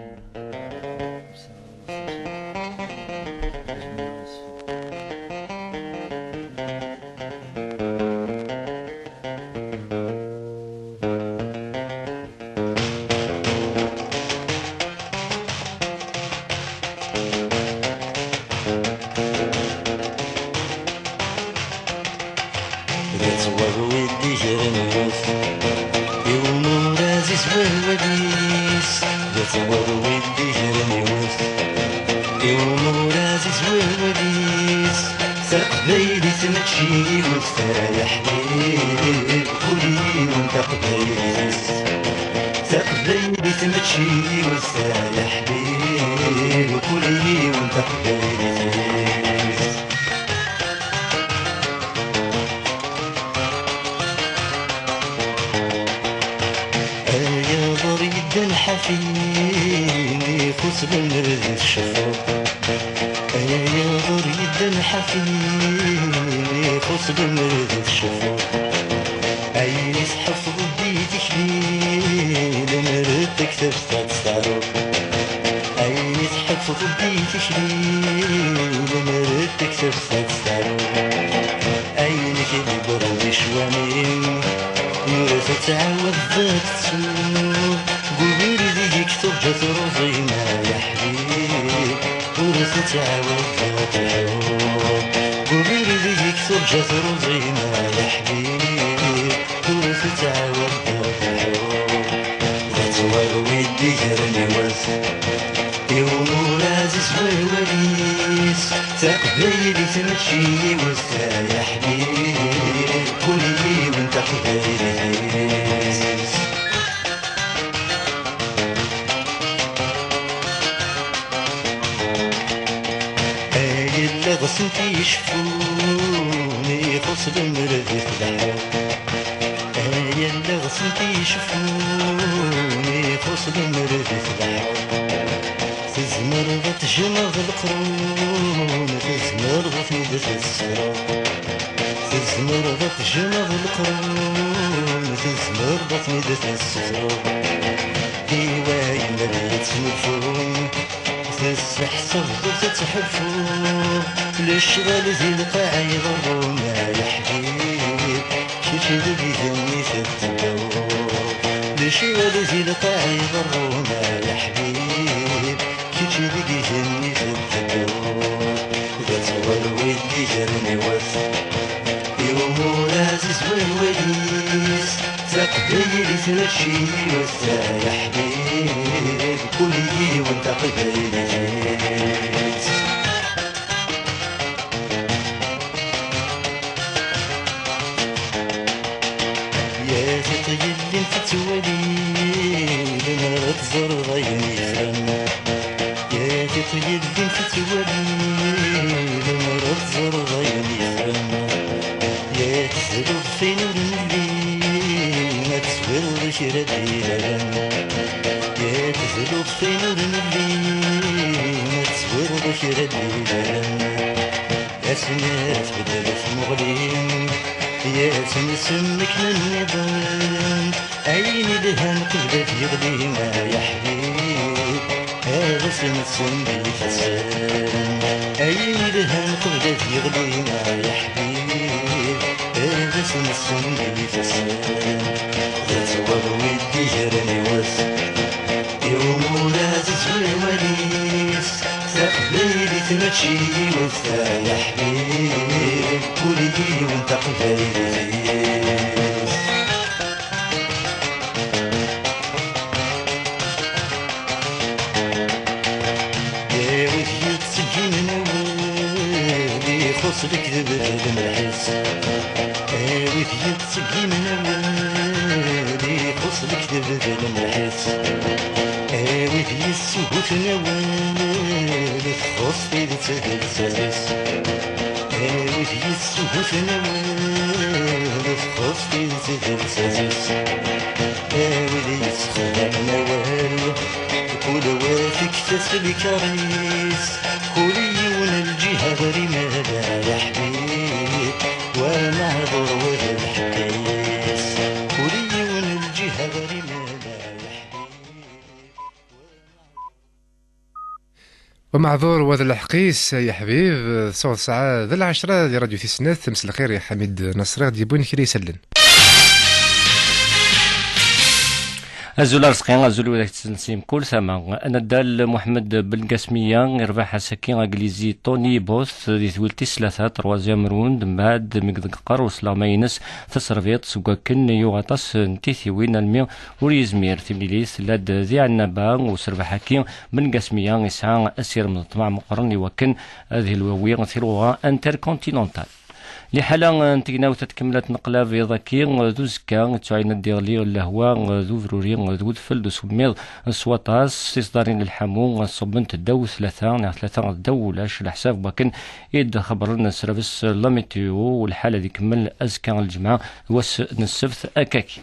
D ttwaḍ wid d-igren yiwet, i umuraz iswehwed-is. D ttwaḍ wid d-igren yiwet, i umuraz iswehwed-is. Taqbaylit, taqbaylit mačči yiwet, ay aḥbib, kul yiwen taqbaylit. Ay aḍar yeddan ḥafi, ixuṣ lemmer d tceffuḍ. Ay aḍar yeddan ḥafi, ixuṣ lemmer d tceffuḍ. Ayen i tḥefḍeḍ di tikli, lemmer d taktabt ad tt-taruḍ. Ayen i tḥefḍeḍ di tikli, lemmer d taktabt ad tt-taruḍ. Ayen i k-id-yeggran di ccwami, ur tettɛawad ad tettuḍ. Deg ubrid i k-turǧa truẓi, ay aḥbib, ur tettɛawad ad teḥḍuḍ. Deg ubrid i k-turǧa truẓi, ay aḥbib, ur tettɛawad ad teḥḍuḍ. D ttwal wid d-igren i wass, i umur aziz wawal-is. Taqbaylit mačči yiwet, ay aḥbib, kul yiwen taqbaylit-is. Ay allaɣ-sent i iceffun, ixuṣ lemmer di tleḥḥuḍ. Ay allaɣ-sent i iceffun, ixuṣ lemmer di tleḥḥuḍ. Tzemreḍ ad tejmeḍ leqrun, tzemreḍ ad ten-id-tessefruḍ. Tzemreḍ ad tejmeḍ leqrun, tzemreḍ ad ten-id-tessefruḍ. I wayen ad yettnulfun, tesseḥsebḍ ur tettḥulfuḍ. Lecɣal di lqaɛ iḍerrun, ay aḥbib, kečč deg igenni tettedduḍ. Lecɣal di lqaɛ iḍerrun, ay aḥbib, kečč deg igenni tettedduḍ. D ttwal wid d-igren i wass, i umur aziz wawal-is. Taqbaylit mačči yiwet, ay aḥbib, kul yiwen taqbaylit-is. Ya tiṭ yellin tettwali, lemmer ad teẓreḍ ayen yefran. Ya tiṭ yellin tettwali, lemmer ad teẓreḍ ayen yefran. Ya tezluḍ f ayen ur nelli, ma teswireḍ kra d-ilaran. Ya tezluḍ f ayen ur nelli, ma teswireḍ kra d-ilaran. Asmi ara tbeddel tmuɣli, ya tt-nsemmekmen nniḍen. Ayen ilhan qbel ad yeɣli, ay aḥbib, ad as-nsemmi ifassen. Ayen ilhan qbel ad yeɣli, ay aḥbib, ad as-nsemmi ifassen. D ttwaḍ wid d-igran i wass, i umur aziz wawal-is. Taqbaylit mačči yiwet, ay aḥbib, kul yiwen taqbaylit-is. Awid yettṣeggimen awal, ixuṣ lekdeb d lemḥis. Awid yettṣeggimen awal, ixuṣ lekdeb d lemḥis. Awid yessuguten awal, txuṣ tidet d lsas-is. Awid yessuguten awal, txuṣ tidet d lsas-is. Awid yessexdamen awal, kul awal tekfa-s lkar-is. Kul yiwen lǧiha ɣer imal, ay aḥbib, wa maɛdur wa d lḥeqq-is. Kul yiwen lǧiha ɣer imal, ay aḥbib. Wa maɛdur wa d lḥeqq-is, ay aḥbib. Sɛu tesɛa d lɛecra di Radyu Tis Snat. Mselxir i Ḥamid Nasri, ɣ-d-yewwin kra isallen. Azul Arezqi, azul widak tettelsem kul tama. Anaddal Muḥemmed Belgasmiya irbeḥ ass-agi aglizi Tony Bott di twilt tis tlata, troisième round, mbeɛd mi deg qerru s leɣma-ines taserbiṭ, seg wakken yuɣ aṭas n titiwin almi ur yezmir. Timlilit tella-d di Ɛennaba, userbeḥ-agi Belgasmiya isɛa asirem d ṭṭmeɛ meqqren i wakken ad ilwawi tiluɣa intercontinentale. Liḥala n tegnawt ad tkemmel ad tneqlab iḍ-agi d uzekka, yettuɛin ad d-iɣli lehwa d ubruri d udfel d usemmiḍ s waṭas. Tiseddarin n lḥamu ṣubbent ddaw tlata neɣ tlata ddaw ulac, leḥsab n wakken i d-xebbren srabes la météo, u lḥal ad ikemmel azekka n lǧemɛa d wass n ssebt akkaki.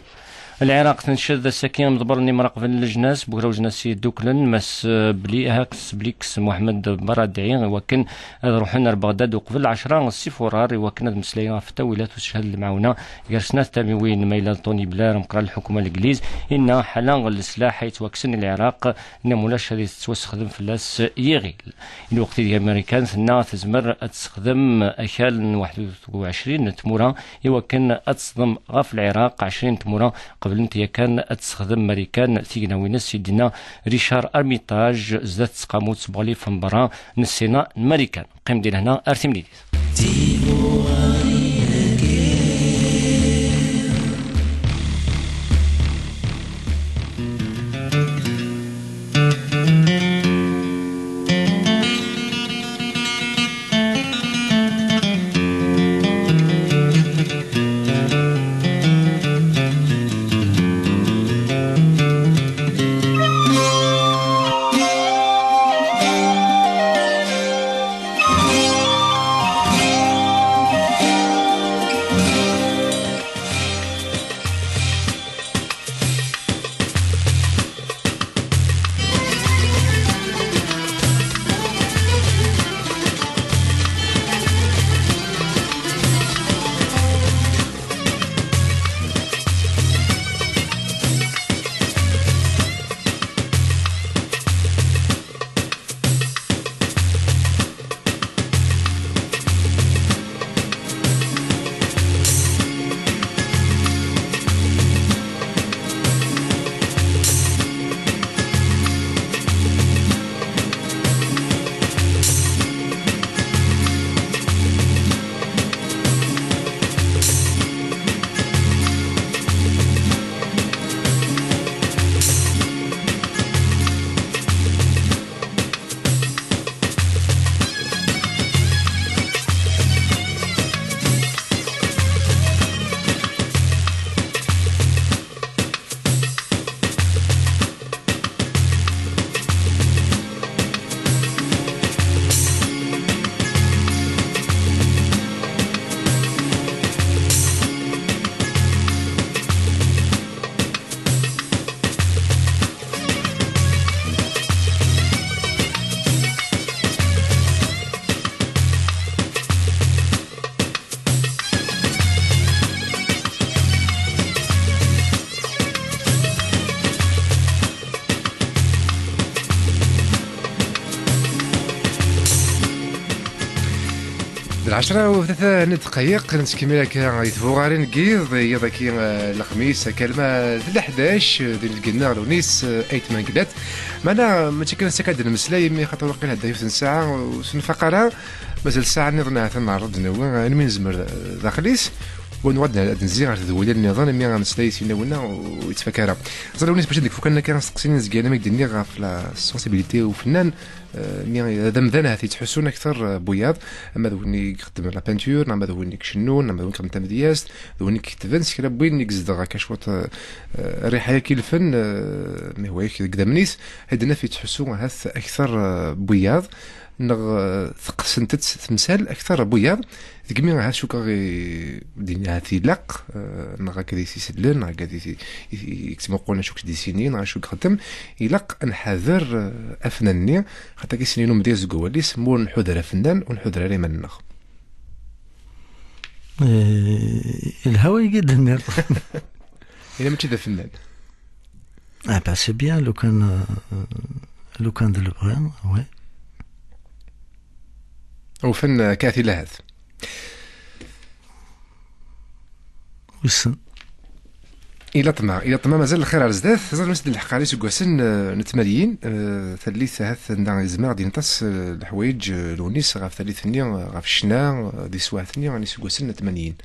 Lɛiraq tenced ass-agi imḍebbren imraqben n lejnas n ugraw n lejnas yedduklen, Mass Bli-, Mass Blix Mohamed Baradɛi, i wakken ad ruḥen ar Beɣdad uqbel ɛecra s ifurar, i wakken ad meslayen ɣef ttawilat ucehhed n lemɛawna gar snat tamiwin, ma yella d Tony Blair, meqran lḥukuma n Legliz, inna ḥala n leslaḥ ay yettwakksen i Lɛiraq, nna mulac ad yettwasexdem fell-as yiɣil. Lweqt ideg Marikan tenna tezmer ad tessexdem akal n waḥed u ɛecrin n tmura i wakken ad teṣdem ɣef Lɛiraq. Ɛecrin n tmura qeblent yakan ad tessexdem Marikan tignawin-is, i d-yenna Richard Armitage zdat tseqqamut seg uɣlif n berra n Ssina n Marikan. Qqim di lehna ar timlilit. D lɛecra u tlata n ddqayeq, nettkemmil akka i tbuɣarin n yiḍ, yiḍ-agi, eh, lexmis, akalma d leḥdac, eh, di lgella n Lewnis, eh, Ayt Mengellat. Meɛna mačči kan ass-a akka d-nemmeslay, imi xaṭer waqil hedda yiwet n ssaɛa, ur s-nfaq ara. Mazal ssaɛa nniḍen ahat ad neɛreḍ ad d-nawi, eh, ayen mi nezmer, eh, daxel-is. Wa nuɣal ad d-nezzi ɣer tedwilin nniḍen, imi ameslay s yinaw-nneɣ ur yettfak ara. Ẓer Lewnis, mačči deg ifukan akka, asteqsi-nni nezga, am i k-d-nniɣ, ɣef la sensibilité n ufennan, eh, mi d amdan ahat yettḥussun akter, eh, n wiyaḍ, ama d win i ixeddmen la peinture, neɣ ama d win i icennun, neɣ ama d win i ixeddmen tamedyazt, d win i iketben, s kra n win i izedɣen akka cwiṭ, eh, eh, rriḥa-yagi n lfen, eh, mi hwa yak deg idammen-is, ad d-naf yettḥussu ahat akter, eh, n wiyaḍ, neɣ, eh, teqqsent-tt temsal akter n wiyaḍ, deg mi ahat cukkeɣ i, din ahat ilaq, eh, neɣ akka di s-isellen, neɣ akka di s-, i, i, i yettmuqqulen acu k-d-isini, neɣ acu k-ixeddem, ilaq ad nḥader, eh, afnan-nni, xaṭer akka sin-inu medyaz deg wawal-is, ma ur nḥuder afennan, ur nḥuder ara iman-nneɣ. Eh, ilha wayagi d-tenniḍ. Ila mačči d afennan. Ah ben, c'est bien, lukan, euh, lukan d lebɣi, oui. Ufan, euh, Cathy Lahat. Wissen. Ila ṭma, ila ṭma, mazal lxir ar zdat. Ẓer, Lewnis, d lḥeqq ar iseggasen, euh, n tmanyin, euh, tallit ahat anda yezmer ad d-yenṭes, euh, leḥwayeǧ, euh, Lewnis ɣef tallit-nni, euh, ɣef ccna, euh, di teswiɛt-nni n iseggasen n tmanyin.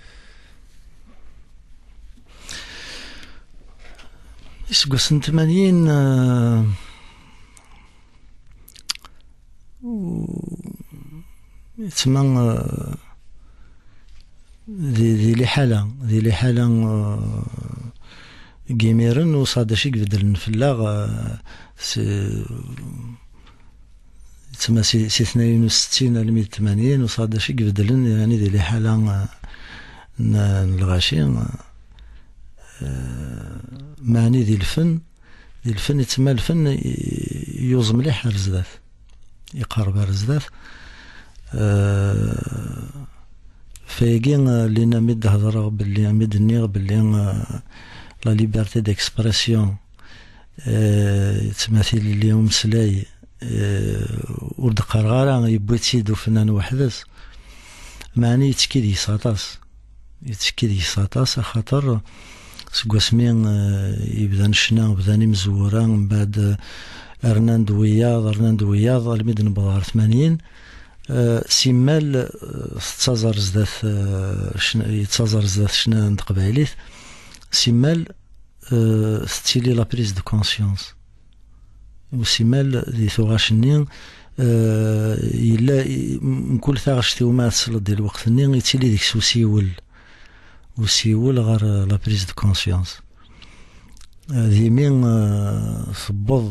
Iseggasen n tmanyin, eh, u-, yettma, eh, Di, di liḥala, di liḥala, eh, n yimiren, uṣaḥ d acu i ibeddlen fell-aɣ, eh, s-, tma si, si tnayen u settin almi d tmanyin, uṣaḥ d acu i ibeddlen, yeɛni di liḥala, eh, n, n lɣaci, eh, meɛni di lfen, di lfen, yettma lfen i-, yuẓ mliḥ ar zdat, iqerreb ar zdat. Eh, fayagi, eh, Lina, mi d-hedreɣ belli, mi d-nniɣ belli, eh, la liberté d'expression, eh, yettma tilelli umeslay, eh, ur d-qqareɣ ara yewwi-tt-id ufennan weḥd-s, meɛni yettekki deg-s aṭas. Yettekki deg-s aṭas, axaṭer seg wasmi, eh, yebdan ccna, bdan imezwura, mbeɛd, eh, rnan-d wiyaḍ, rnan-d wiyaḍ, almi d-newweḍ ɣer tmanyin, eh, simmal, eh, tettaẓ ar zdat, eh, ccna, yettaẓ ar zdat ccna n teqbaylit, simmal, eh, tettili la prise de conscience. U simmal di tuɣac-nni, eh, yella i-, m-, mkul taɣect iwumi ara tesleḍ di lweqt-nni, yettili deg-s usiwel. Usiwel ɣer, eh, la prise de conscience. Eh, d imi, eh, tewweḍ,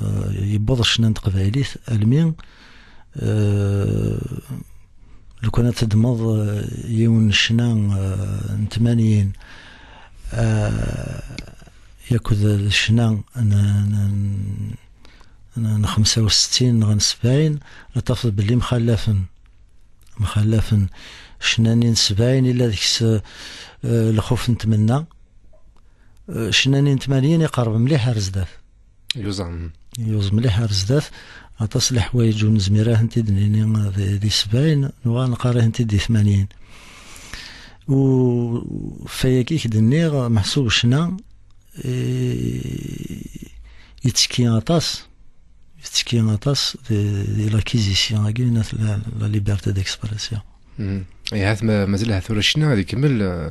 eh, yewweḍ ccna n teqbaylit, almi, eh, lukan ad teddmeḍ, eh, yiwen n ccna, eh, n tmanyin, eh, yakk d ccna n, n, n, n xemsa u settin neɣ n sebɛin, ad tafeḍ belli mxallafen. Mxallafen. Ccna-nni n sebɛin illa deg-s, eh, lxuf n tmenna. Eh, ccna-nni n tmanyin iqerreb mliḥ ar zdat. Yuẓam. Yuẓ mliḥ ar zdat. Aṭas n leḥwayeǧ ur nezmir ad tent-id-nini di, di sebɛin, nuɣal neqqar ad tent-id di tmanyin. U fayagi i k-d-nniɣ, meḥsub ccna, eh, yettekki aṭas, yettekki aṭas di, di l'acquisition-agi, la, la liberté d'expression. Mhm. Ihat ma-, mazal ahat tura ccna ad ikemmel, eh,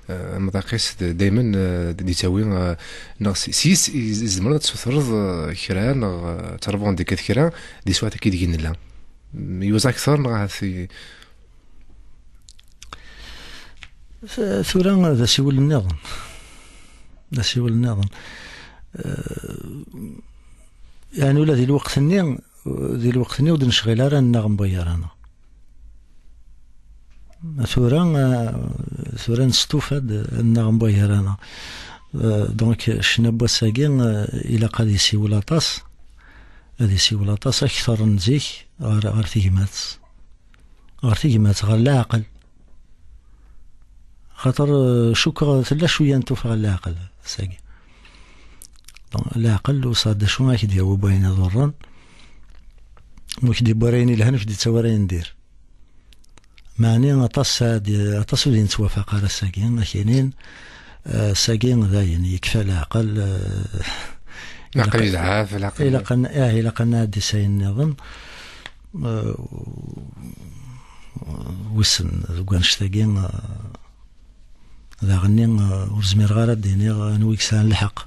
eh, amḍaq-is d-, daymen, eh, d-, d-yettawi, eh, neɣ s-, s-, yes i-, i-, tzemreḍ ad tsutreḍ, eh, kra, neɣ, eh, ad terbuḍ deg kra, di swaɛt-agi deg nella. Mm, yuẓ akter, neɣ ahat i-, F-, tura d asiwel nniḍen. D asiwel nniḍen. Eh, yeɛni ula di lweqt-nni, di lweqt-nni ur d-necɣil ara nnaɣ n wayar-aneɣ. Tura, eh, tura nestufa-d nnaɣ n wayar-aneɣ. Eh, donc, ccna n wass-agi, eh, ilaq ad isiwel aṭas, ad isiwel aṭas akter n zik ɣer, ɣer tegmat. Ɣer tegmat, ɣer leɛqel. Xaṭer, eh, cukkeɣ tella cwiya n tuffɣa n leɛqel, ass-agi. Donc, leɛqel uṣaḥ d acu ara k-d-yawi wayen iḍurren. Ma ur k-d-yewwi ara ayen ilhan, ur k-d-yettawi ara ayen n dir. Meɛni aṭas, aṭas ur d-nettwafaq ara ass-agi, ad k-inin, eh, ass-agi dayen, yekfa leɛqel, eh, Leɛqel ilaq, yezɛef, leɛqel ilaq an-, ah, ilaq ad nɛeddi s ayen nniḍen. Eh, wissen, deg wannect-agi, eh, daɣenni, eh, ur zmireɣ ara ad d-iniɣ anwa i yesɛan lḥeqq.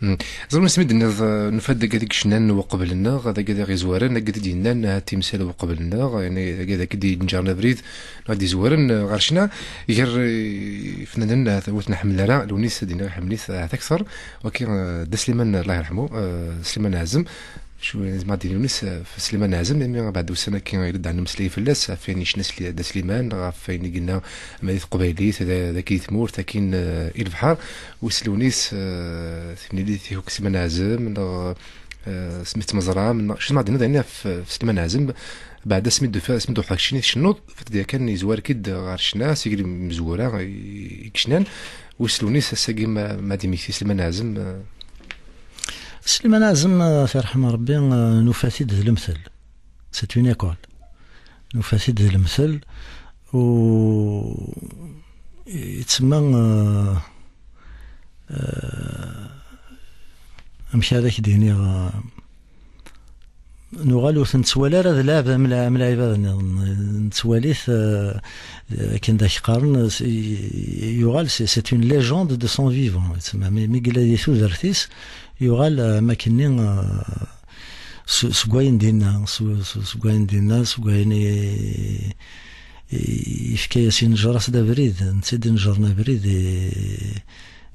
Hmm. Ẓer, asmi d-tenniḍ, eh, nufa-d dagi deg ccnan uqbel-nneɣ, dagi d aɣ-izwaren, dagi d-yennan, ahat timsal uqbel-nneɣ, yani dagi d-, dagi d-yenǧaren abrid, neɣ d-izwaren, eh, ɣer ccna, gar, eh, ifnanen, ahat ur ten-nḥemmel ara, Lewnis ad d-iniɣ iḥemmel-it, ahat akter, waki, eh, Dda Sliman, Allah yerḥmu, eh, Sliman Ɛazem, Cwi, zma d Yunis, eh, f Sliman Ɛazem, imi beɛd ussan-agi i d-nmeslay fell-as, ɣef wayen yecna Sli-, Dda Sliman, ɣef wayen i yenna ma di teqbaylit, d, d aki di tmurt, akin, eh, i lebḥer, wis Lewnis, eh, timlilit i Sliman Ɛazem, neɣ, eh, s mi tmeẓram, neɣ, cwi zma d-tenniḍ, yani, ɣef, ɣef Sliman Ɛazem, beɛd asmi d-tufa, asmi d-uḥeɣ keččini tcennuḍ, fat d yakan yezwar-k-id ɣer ccna, seg imezwura i, i yecnan, wis Lewnis, ass-agi ma, ma d-imekti Sliman Ɛazem, eh, Sliman Ɛazem, eh, yerḥem Rebbi, eh, nufa-t-id d lemtel. C'est une école. Nufa-t-id d lemtel. U yettsemma, eh, eh, amek ara k-d-iniɣ, eh, nuɣal ur t-nettwali ara d lɛeb am lɛ-, am lɛibad nniḍen. Nettwali-t, eh, akken d ak-qqaren, s-, i-, yuɣal, c'est, c'est une légende de son vivant. Yettsemma, mi, mi yella di tudert-is, yuɣal, eh, am akkenni, eh, s-, seg wayen dinna, s-, s-, seg wayen dinna, seg wayen i, yefka-yas, inejjer-as-d abrid, netta i d-inejjren abrid i,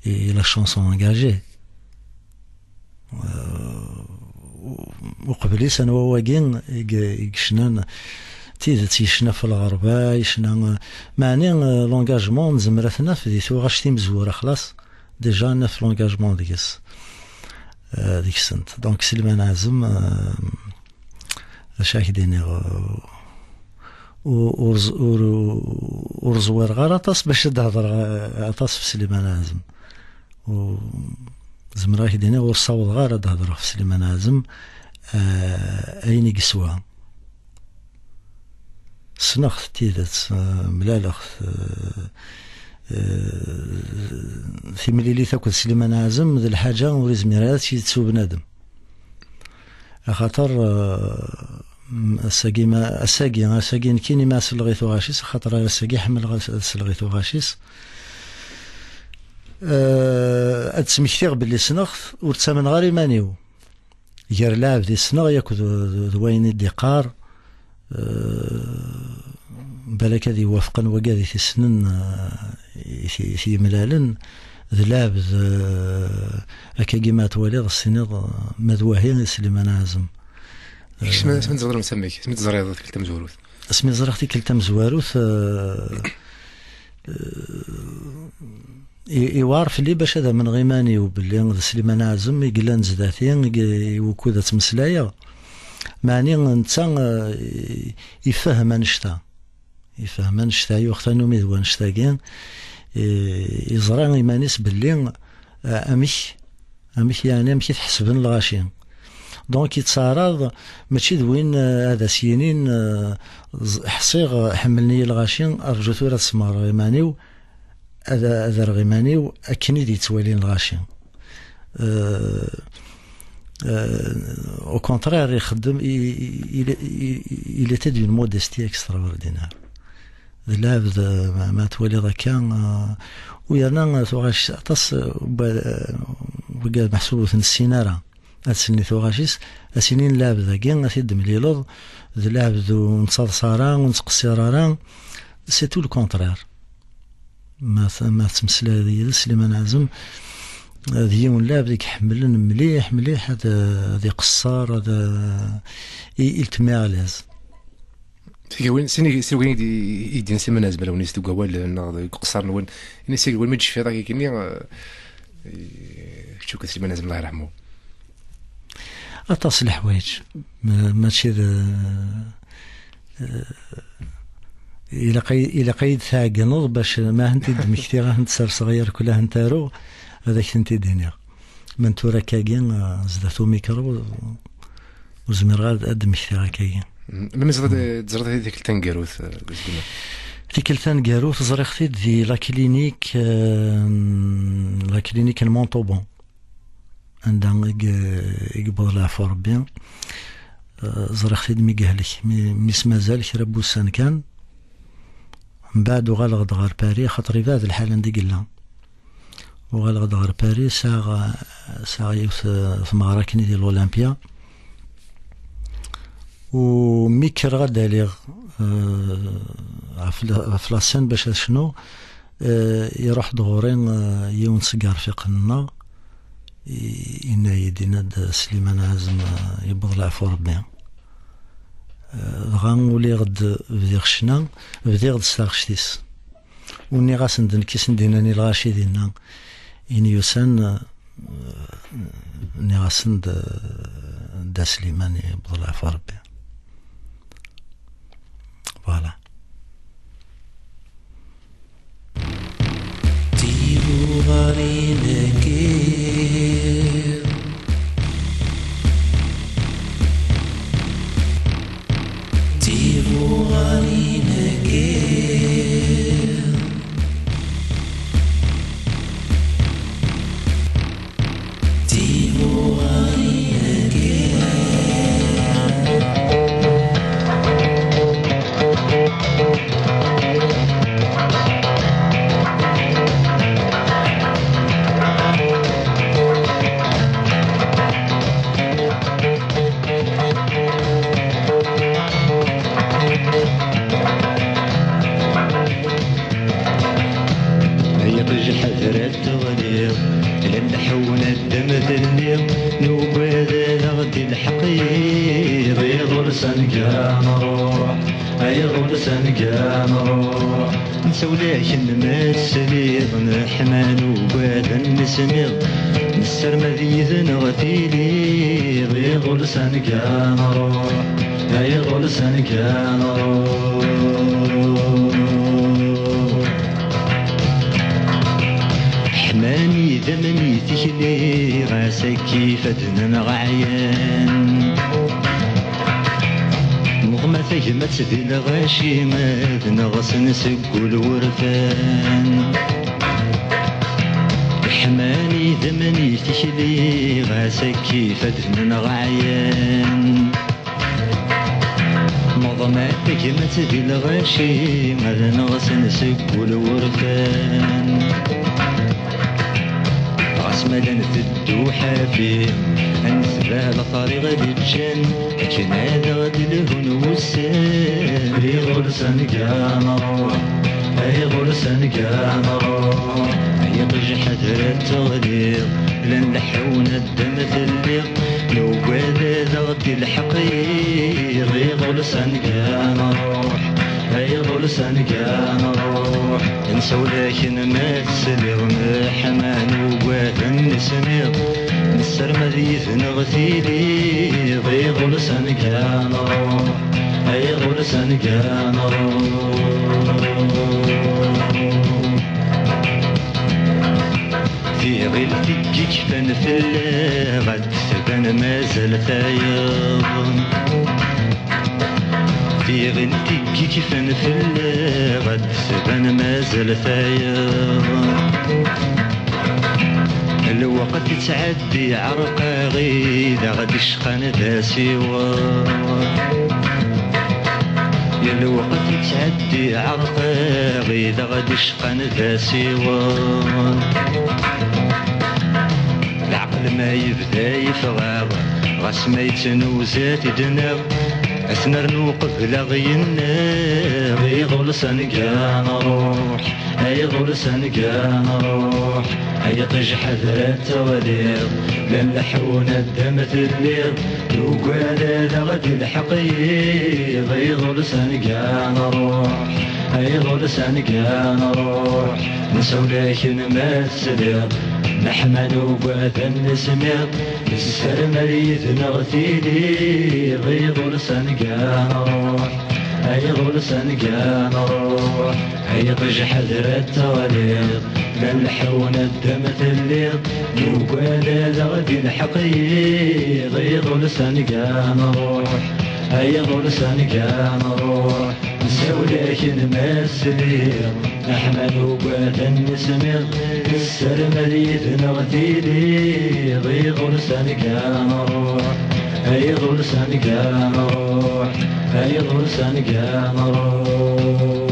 i la chanson engagée. Euh, u-, uqbel-is anwa wagi i, i yecnan tidet, yecna ɣef lɣerba, yecna, meɛni, euh, l'engagement nezmer ad t-naf di tuɣac timezwura, xlaṣ, déjà naf l'engagement deg-s, euh, deg-sent. Donc Sliman Ɛazem, euh, d acu ad k-d-iniɣ, euh, ur, ur, ur, ur ẓwireɣ ara aṭas bac ad d-hedreɣ, eh, aṭas ɣef Sliman Ɛazem. U zemreɣ ad k-d-iniɣ ur ssawḍeɣ ara ad d-hedreɣ ɣef Sliman Ɛazem, eh, ayen i yeswa. Ssneɣ-t d tidet, eh, mlaleɣ-t, eh, eh, timlilit akked Sliman Ɛazem d lḥaǧa ur izmir ara ad tt-yettu bnadem. Axaṭer, eh, ass-agi, ma, ass-agi, ass-agi nekkini ma selleɣ i tuɣac-is, axaṭer ar ass-agi ḥemmleɣ ad, ad selleɣ i tuɣac-is. Eh, ad d-smektiɣ belli ssneɣ-t, ur ttamneɣ ara iman-iw. Gar lɛebd i ssneɣ yakk d, d, d wayen i d-iqqar, eh, balak ad iwafqen wagad i t-issnen, eh, i t-, i t-yemlalen, d lɛebd, eh, akkagi ma twaliḍ, s-tiniḍ, eh, ma d wahi i Sliman Ɛazem. Kečč, asmi, asmi teẓriḍ, asmi teẓriḍ tikkelt tamezwarut? Asmi ẓriɣ tikkelt tamezwarut, eh, eh, i-, iwɛer fell-i bac ad amneɣ iman-iw belli d Sliman Ɛazem i yellan zdat-i, i, i wukud ad ttmeslayeɣ. Meɛni netta, eh, i-, ifehhem annect-a. Ifehhem annect-a, yuɣ tanumi d wannect-agi. I-, iẓra iman-is belli, eh, amek, amek yeɛni, amek i t-ḥesben lɣaci. Donc yettɛaraḍ, mačči d win, eh, ad as-yinin, eh, ẓ-, ḥṣiɣ, eh, ḥemmlen-iyi lɣaci, rǧu tura ad smeɣreɣ iman-iw, ad, ad rreɣ iman-iw akken i d-yettwalin lɣaci. Euh, euh, au contraire, ixeddem, i-, i-, il, il, il était d'une modestie extraordinaire. D lɛebd, euh, ma, ma twaliḍ akka, euh, u yerna, euh, tuɣac aṭas, euh, wagad meḥsub ur ten-nessin ara. Ad sel i tuɣac-is, ad s-inin lɛebd-agi, ad t-id-temlileḍ, d lɛebd ur nettaḍsa ara, ur nettqeṣṣir ara. C'est tout le contraire. Ma t-, ma tettmeslayeḍ yid-s, Sliman Ɛazem, d yiwen lɛebd i iḥemmlen mliḥ, mliḥ ad, ad iqeṣṣer, ad, il, il te met à l'aise. Tigawin, sin, sin win i d-, i d-yenna Sliman Ɛazem, lawan-is deg wawal neɣ deg uqeṣṣer-nwen, ini tigawin mi d-tecfiḍ akka-nni, eh, eh, kečč akked Sliman Ɛazem, Allah yerḥmu. Aṭas n leḥwayeǧ, ma-, mačči d, eh, ilaq ay-, ilaq ad yi-d-tɛeggneḍ bac ma ad tent-id-mmektiɣ, ad tent-serseɣ yerkul, ad tent-aruɣ, ad ak-tent-id-iniɣ. Ma n tura akkagi, eh, zdat umikru, ur zmireɣ ad, ad d-mmektiɣ akkagi. Mm, melmi ẓriḍ, teẓriḍ tikkelt taneggarut, eh, deg Sliman? Tikkelt taneggarut ẓriɣ-t-id di la clinique, eh, la clinique n Montauban, anda i y-, i yewweḍ leɛfu Rebbi. Eh, ẓriɣ-t-id mi yehlek, mi, mi s-mazal kra n wussan kan. Mbeɛd uɣaleɣ-d ɣer Paris, axaṭer ibɛed lḥal anda i yella. Uɣaleɣ-d ɣer Paris, sɛiɣ, sɛiɣ yiwet, eh, tmeɣra akken di l'Olympia. U mi kkreɣ ad d-aliɣ, eh, ɣef la, ɣef la scène bac ad cnuɣ, eh, iruḥ-d ɣur-i, eh, yiwen seg yirfiqen-nneɣ, i-, yenna-yi-d, yenna-d Sliman Ɛazem, eh, yewweḍ leɛfu Rebbi. Eh, dɣa uliɣ-d bdiɣ ccna, bdiɣ-d s taɣect-is. U nniɣ-asen-d nekk i sen-d-yennan i lɣaci dinna, ini yusan, eh, nniɣ-asen-d, eh, Dda Sliman yewweḍ leɛfu Rebbi. Voilà. Tibuɣarin-agi. Tibuɣarin-agi. Rad teɣliḍ, la nleḥḥu neddem telliḍ, nugad ad aɣ-d-ilḥeq yiḍ, iḍul s anegga nruḥ, ay iḍul s anegga nruḥ. Nsawel-ak-n ma tesliḍ, neḥma nugad ad nesmiḍ, nessarem ad yid-neɣ tiliḍ, iḍul s anegga nruḥ, ay iḍul s anegga nruḥ. Ḥman idammen i tikli, ɣas akka ifadden-nneɣ ɛyan. Neɣma tagmat di lɣaci, ad neɣsen seg wul wurfan. Ḥman idammen i tikli, ɣas akka ifadden-nneɣ ɛyan. Neḍma tagmat di lɣaci, ad neɣsen seg wul wurfan. Ɣas ma llan tedduḥafi, ad netbeɛ later i ɣ-d-ǧǧan, akken ad aɣ-d-lhun wussan. Iḍul s anegga nruḥ, iḍul s anegga nruḥ. Ay iṭij ḥader ad teɣliḍ, la nleḥḥu neddem telliḍ, nugad ad aɣ-d-ilḥeq yiḍ, iḍul s anegga nruḥ, ay iḍul s anegga nruḥ. Nsawel-ak-n ma tesliḍ, neḥma nugad ad nesmiḍ, nessarem ad yid-neɣ tiliḍ, iḍul s anegga nruḥ, ay iḍul s anegga nruḥ. Tiɣilt i yekfan fell-aɣ ad d-tban mazal tayeḍ. Tiɣilt i yekfan fell-aɣ ad d-tban mazal tayeḍ. Lweqt ittɛeddi ɛerq-aɣ-id, aɣ-d-icqan d asiweḍ. Lweqt ittɛeddi ɛerq-aɣ-id, aɣ-d-icqan d asiweḍ. Leɛqel ma yebda yeffeɣ-aɣ, ɣas ma yettnuza-t-id-nneɣ, ad t-nernu qbel aɣ-yenneɣ. Iḍul s anegga nruḥ, ay iḍul s anegga nruḥ. Ay iṭij ḥader ad teɣliḍ, la nleḥḥu neddem telliḍ, nugad ad aɣ-d-ilḥeq yiḍ. Iḍul s anegga nruḥ, ay iḍul s anegga nruḥ. Nsawel-ak-n ma tesliḍ, neḥma nugad ad nesmiḍ, nessarem ad yid-neɣ tiliḍ. Iḍul s anegga nruḥ, ay iḍul s anegga nruḥ. Ay iṭij ḥader ad teɣliḍ, la nleḥḥu neddem telliḍ, nugad ad aɣ-d-ilḥeq yiḍ. Iḍul s anegga nruḥ, ay iḍul s anegga nruḥ. Nsawel-ak-n ma tesliḍ, neḥma nugad ad nesmiḍ, nessarem ad yid-neɣ tiliḍ. Iḍul s anegga nruḥ, ay iḍul s anegga nruḥ, ay iḍul s anegga nruḥ.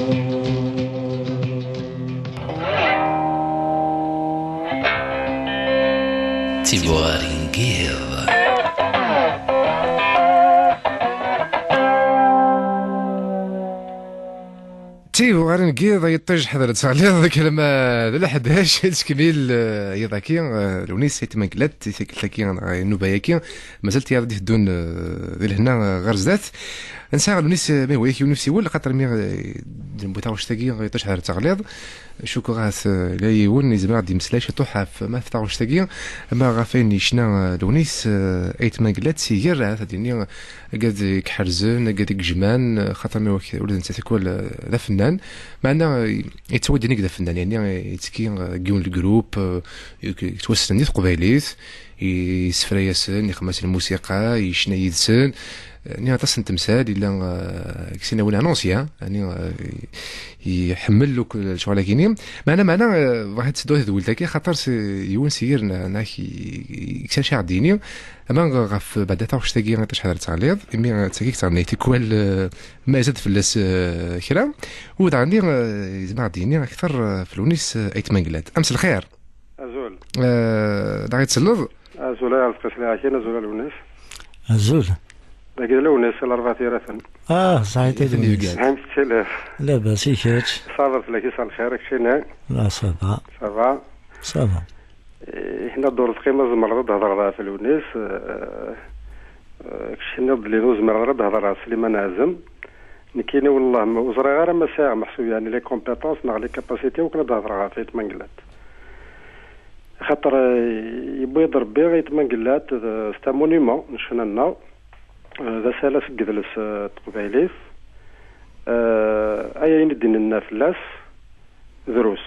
Tibuɣarin n yiḍ. Tibuɣarin n yiḍ, ay iṭij ḥader ad teɣliḍ, kalma d leḥdac, ad tkemmil, eh, yiḍ-agi, eh, Lewnis Ayt Mengellat, i tikkelt-agi, eh, nnuba-agi, mazal tiyaḍ i d-iteddun, eh, di lehna, eh, ɣer zdat. Nesɛa Lewnis, eh, ma yehwa-yak yiwen usiwel, xaṭer mi, eh, d-newwi taɣect-agi, ay iṭij ḥader ad teɣliḍ. Cukkeɣ ahat, eh, la yiwen yezmer ad d-yemmeslay ciṭuḥ ɣef, ma ɣef taɣect-agi, ama ɣef ayen yecna, eh, Lewnis, eh, Ayt Mengellat, si ger, ahat ad d-yini, agad i iḥerzen, agad i ijemɛen, eh, xaṭer mi wak-, ula d netta tikwal, eh, d afennan. Meɛna, eh, yettawi-d inig d afennan, yani, eh, yettekki, eh, deg yiwen n lgrup, eh, yet-, yettwassnen di teqbaylit, yessefra-yasen, ixemmem-as lmusiqa, yecna yid-sen. Eh, ni aṭas n temsal, yella, eh, deg sin awin annoncier, yani, eh, iḥemmel akk lecɣal-agi-ni. Meɛna, meɛna, eh, bɣiɣ ad teddu tedwilt-agi, xaṭer s-, yiwen si yir n-, n-, ak-, i-, i-, i-, i-, ama ɣef beɛda taɣect-agi, iṭij ḥader ad teɣliḍ, imi d tagi i yettɣenni tikwal, eh, ma izad fell-as, eh, kra, u daɣen, eh, yezmer ad d-yini akter, eh, f Lewnis, eh, Ayt Mengellat. Ames lxir. Azul. Eh, da ɣ-itselleḍ? Azul, ay Arezqi, sliɣ-ak-in, azul a Lewnis. Azul. Dagi d Lewnis, Larbɛa Tiraten. Ah, saɛid a Lewnis. Amek tettiliḍ? Labas, i kečč? Ṣaber fell-ak, yesɛa lxir, keččini? La, ça va. Ça va. Ça va. Eh, Hina Ddurt Qima, tzemreḍ ad d-hedreḍ ɣef Lewnis. Eh, eh, kečč tenniḍ belli ur zmireḍ ara ad d-hedreɣ ɣef Sliman Ɛazem. Nekkini, wellah, ma ur ẓriɣ ara ma sɛiɣ meḥsub, yeɛni, les compétences neɣ les capacités wakken ad d-hedreɣ ɣef Ayt Mangellat. Axaṭer, eh, yewwi-d Rebbi Ayt Mangellat, d, c'est un monument n ccna-nneɣ. Eh, d asalas deg yidles, eh, n teqbaylit. Eh, ay ayen i d-nenna fell-as, drus.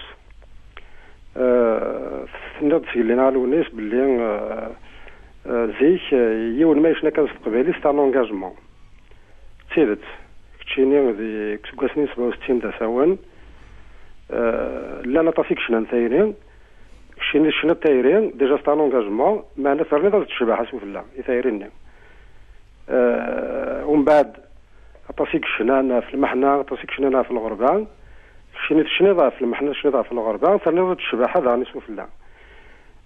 Eh, tenniḍ-d seg Lina Lewnis belli, eh, eh, zik, eh, yiwen ma yecna kan s teqbaylit, c'est un engagement. D tidet, keččini di, deg useggas-nni n sebɛa u settin d asawen, eh, llan aṭas i yecnan tayri. Keččini tecniḍ tayri, déjà c'est un engagement, meɛna terniḍ-as-d ccbaḥa s ufella i tayri-nni. Eh, umbeɛd, aṭas i yecnan ɣef lmeḥna, aṭas i yecnan ɣef lɣerba. Keččini tecniḍ ɣef lmeḥna, tecniḍ ɣef lɣerba, terniḍ-d ccbaḥa daɣen s ufella.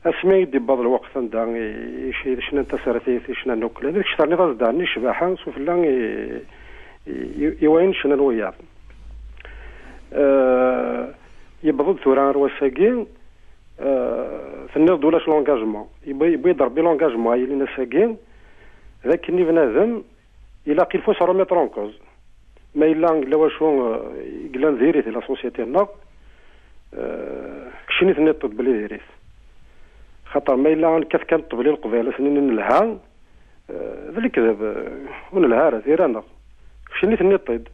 Asmi i d-yewweḍ lweqt anda i, i, i cnan tasertit, i cnan akk, kečč terniḍ-as daɣen i ccbaḥa s ufella i, i, i, i wayen cnan wiyaḍ. Eh, yewweḍ-d tura ar wass-agi, eh, tenniḍ-d ulac l'engagement. Yewwi-, yewwi-d Rebbi l'engagement, ay yilin ass-agi, d akken i bnadem, ilaq, il faut se remettre en cause. Ma yella yella wacu, eh, yellan diri di la société-nneɣ, eh, keččini tenniḍ-t-id belli diri-t. Xaṭer ma yella nekkat kan ṭṭbel i Leqbayel, asen-inin nelha, eh, d lekdeb, eh, ur nelha ara, tira-nneɣ. Keččini tenniḍ-t-id.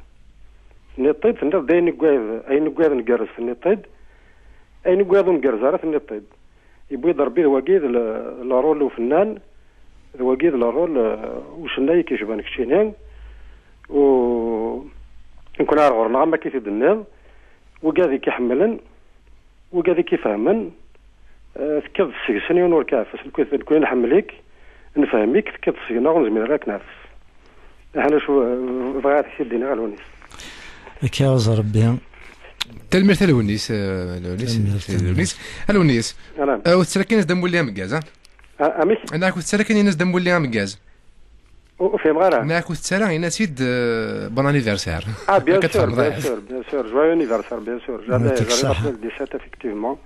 Tenniḍ-t-id, tenniḍ-d ayen uggad, ayen uggad ngerrez, tenniḍ-t-id. Ayen uggad ur ngerrez ara, tenniḍ-t-id. Yewwi-d Rebbi d wagi d le, le rôle n ufennan, d wagi d le rôle, eh, n ucennay i k-icban keččini. U nekkni ar ɣur-neɣ, am akka i t-id-tenniḍ, wigad i k-iḥemmlen, wigad i k-ifehmen, eh, tekkiḍ seg-sen, yiwen ur k-iɛeffes. Nekkni, nekkni nḥemmel-ik, nfehhem-ik, tekkiḍ seg-neɣ, ur nezmir ara ad k-neɛfes. Aḥna cu, eh, bɣiɣ ad k-t-id-iniɣ a Lewnis. Akka, aẓ Rebbi. Tanemmirt a Lewnis, eh, Lewnis, Tanemmirt, Lewnis. Tanemmirt. A Lewnis. Anam. Eh, ur tettrakin ad d-amulli ameggaz, ha? A-, amek? Neɣ ur tettrakin ad d-amulli ameggaz? Ur, ur fhimeɣ ara. Neɣ ur tettara, ini-as-id, eh, bon anniversaire. Ah, bien sûr, bien sûr, bien sûr. Joyeux anniversaire, bien sûr. Jamais, jamais. Yɛṭik ṣṣeḥḥa. Deux mille dix-sept, effectivement.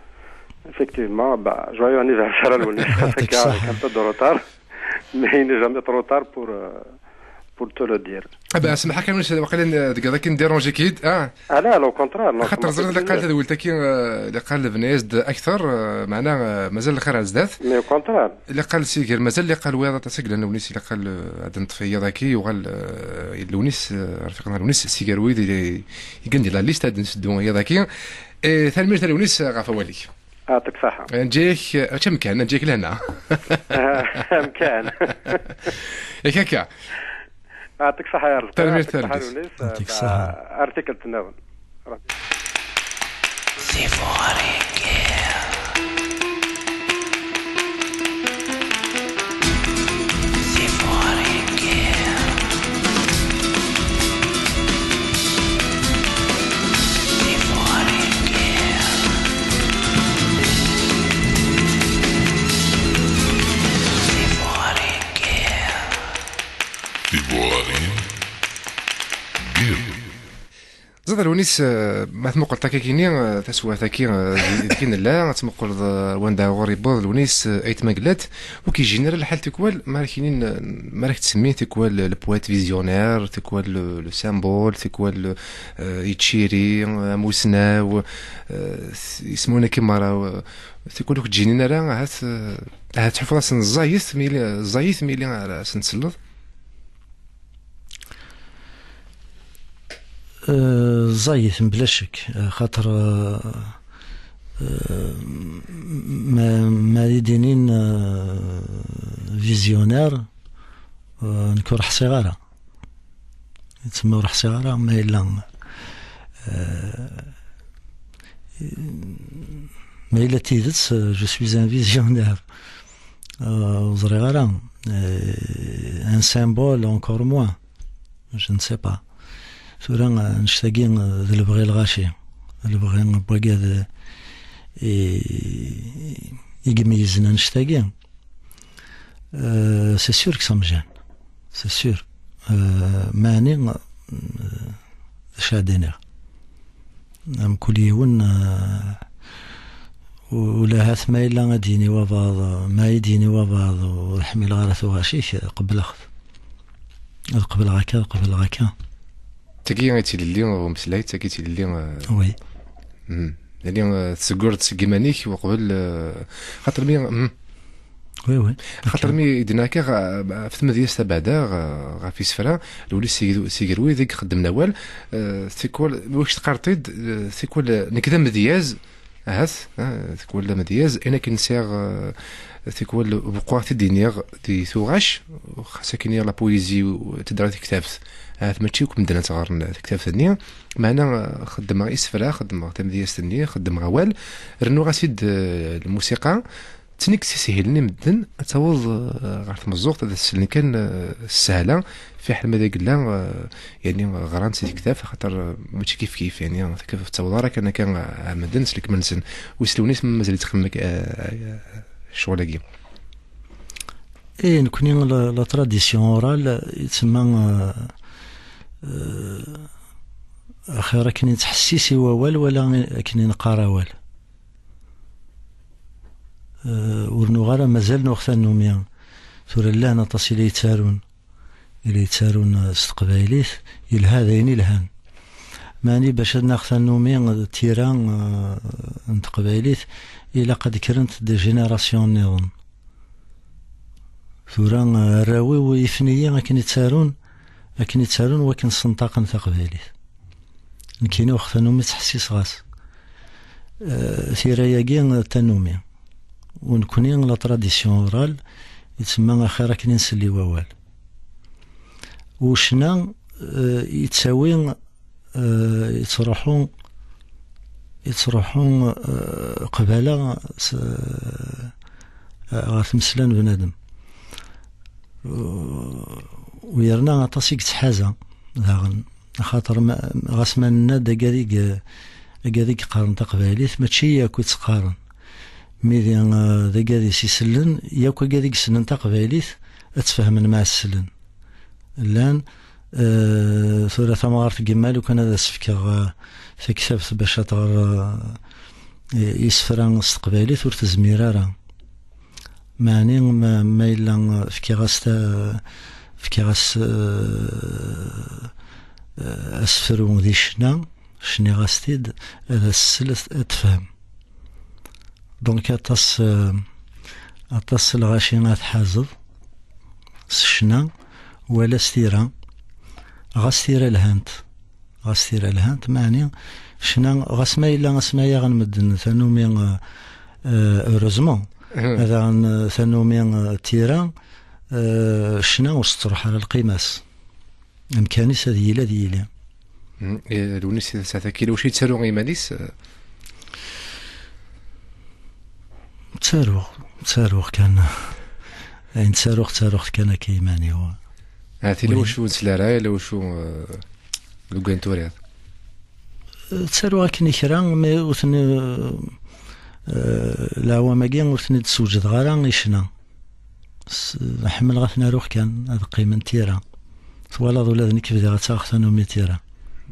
Effectivement, bah, joyeux anniversaire a Lewnis. Yɛṭik ṣṣeḥḥa. C'est un peu de retard. Mais il n'est jamais trop tard pour, euh, pour te le dire. Ah ben, smaḥ kan, waqila deg akken dérange-ik-id, ah. Ah, la, la, au contraire, non, xaṭer ẓriɣ liqal tadwilt-agi, eh, liqal lebni-as-d akter, eh, meɛna, eh, mazal lxir ar zdat. Mais au contraire. Liqal si gar mazal liqal wiyaḍ aṭas i yellan Lewnis, ilaq ad, eh, ad neṭṭef yiḍ-agi, yuɣal, eh, Lewnis, eh, rfiq-nneɣ Lewnis, si gar wid i, i gan di la liste ad nseddu yiḍ-agi. Eh, tanemmirt a Lewnis ɣef wawal-ik. Yɛṭik ṣṣeḥḥa. Nǧi-yak, eh, mačči amkan, nǧi-yak lehna. Amkan. Yak akka. Yɛṭik ṣṣeḥḥa ya Rebbi. Tanemmirt, yɛṭik ṣṣeḥḥa tanemmirt. Lewnis. Yɛṭik ṣṣeḥḥa. Ar tikkelt nniḍen. Tibuɣarin. Ẓid Lewnis, eh, ma tmuqleḍ akka kini, eh, taswiɛt-agi, eh, di, di nella, ad tmuqleḍ, eh, wanda ɣur yewweḍ Lewnis, eh, Ayt Mangellat, ur k-yejjin ara lḥal tikwal, ma ara k-inin, eh, ma ara k-ttsemmin tikwal, eh, le poète visionnaire, tikwal, eh, le symbole, tikwal, eh, iččiri, eh, amusnaw, eh, s-, ismun-agi merra, eh, tikwal ur k-ǧǧinin ara, ahat, eh, ahat tḥulfaḍ-asen ẓẓayit, mi yili, ẓẓayit mi yili ara asen-tselleḍ? Eh, ẓẓayit, mebla ccek, eh, xaṭer, eh, eh, ma, ma i d-inin, eh, visionnaire, eh, nekk ur ḥṣiɣ ara. Yettma ur ḥṣiɣ ara ma yella, eh, ma yella d tidet, eh, je suis un visionnaire. Eh, ur ẓriɣ ara. Eh, un symbole, encore moins. Je ne sais pas. Tura, eh, annect-agi, eh, d lebɣi lɣaci. D lebɣi n wagad, eh, i, i imeyyzen annect-agi. Euh, c'est sûr que ça me gêne. C'est sûr. Euh, meɛni, euh, d acu ara d-iniɣ? Mkul yiwen, euh, Ulahat ma yella ad d-yini wabaḍ, ma i d-yini wabaḍ ur ḥmileɣ ara tuɣac-ik, qebleɣ-t. Ad qebleɣ akka, ad qebleɣ akka. Tagi i d tilelli umeslay, tagi i d tilelli, eh, Oui. Mhm. Yani, eh, tseggreḍ seg iman-ik uqbel, eh, xaṭer mi, mhm. Oui, oui. Xaṭer mi i d-nniɣ akka, ɣ-, ɣef tmedyazt tabeɛda, ɣ-, ɣef isefra, Lewnis Siger-, Sigerwid i ixeddmen awal, eh, tikwal, wi teqqareḍ-id, eh, tikwal, eh, nekk d amedyaz, ahat, eh, tikwal d amedyaz, ayen akken sɛiɣ, eh, tikwal beqquɣ-t-id-iniɣ di tuɣac, xas akken la poésie, u-, tedra tektabt. Ahat mačči akk medden ad tt-ɣren tektabt-nni, meɛna, eh, xeddmeɣ isefra, xeddmeɣ tamedyazt-nni, xeddmeɣ awal, rennuɣ-as-id, eh, lmusiqa, d tin i yessishilen i medden ad taweḍ, eh, ɣer tmeẓẓuɣt, ad as-slen kan, eh, s sshala, fiḥel ma d agella, eh, yani ɣran si tektabt, axaṭer, eh, mačči kifkif, yani tektabt ur tettaweḍ ara kan akka, eh, ɣer medden s lekmal-nsen. Wis Lewnis mazal yettxemmim, eh, eh, ccɣel-agi. Eh, nekni la, la tradition orale, yettsemma, eh, eh, axir akken i nettḥessis i wawal wala akken i neqqar awal. Eh, ur nuɣ ara, mazal nuɣ tannumi. Tura llan aṭas i la yettarun, i la yettarun, eh, s teqbaylit, yelha d ayen ilhan. Meɛni bac ad naɣ tannumi d tira, eh, n teqbaylit, ilaq ad krent des générations nniḍen. Tura, eh, arraw-iw ifen-iyi akken i ttarun, akken i ttarun wakken ssenṭaqen taqbaylit. Nekkini uɣ tannumi ttḥessiseɣ-as. Eh, tira-agi, eh, tannumi. U nekkni, la tradition orale, yettsemma axir akken i nsell i wawal. U ccna, eh, yettawi, eh, yettruḥu, yettruḥu, eh, qbala s, eh, ɣer tmesla n bnadem. U yerna aṭas i yettḥaza daɣen. Axaṭer ma, ɣas ma nenna-d agad i ye-, agad i yeqqaren taqbaylit, mačči yakk i tt-qqaren. Mi d, eh, d agad i s-isellen, yakk agad i yessnen taqbaylit, ad tt-fehmen ma ad s-slen. Llan, eh, tura tamɣart n yemma, lukan ad as-fkeɣ, eh, taktabt bac ad tɣer, eh, isefra s teqbaylit, ur tezmir ara. Meɛni ma, ma yella fkiɣ-as ta-, fkiɣ-as, eh, eh, asefru di ccna, cniɣ-as-t-id, ad as-tsel, ad tefhem. Donc aṭas, eh, aṭas n lɣaci ad tḥazeḍ s ccna wala s tira, ɣas tira lhant. Ɣas tira lhant, meɛni ccna, ɣas ma yella asma yaɣen medden tannumi, eh, eh, heureusement, Mhm. Daɣen, eh, tannumi, eh, tira, eh, ccna ur s-tettruḥ ara lqima-s. Amkan-is ad yili, ad yili. Mhm. Eh, Lewnis, saɛat-agi, ulac yettaru i yiman-is, eh? Ttaruɣ, ttaruɣ kan. Ayen ttaruɣ, ttaruɣ-t kan akka i yiman-iw. Ah, tila Wi- wacu ur nsel ara, yella wacu, eh, deg wayen turiḍ? Ttaruɣ akken i kra, mais ur ten-, eh, leɛwam-agi ur ten-id-sewǧdeɣ ara i ccna. S-, ḥemmleɣ ad ten-aruɣ kan, ad qqimen tira. Twalaḍ, ula d nekk bdiɣ ad taɣeɣ tannumi tira.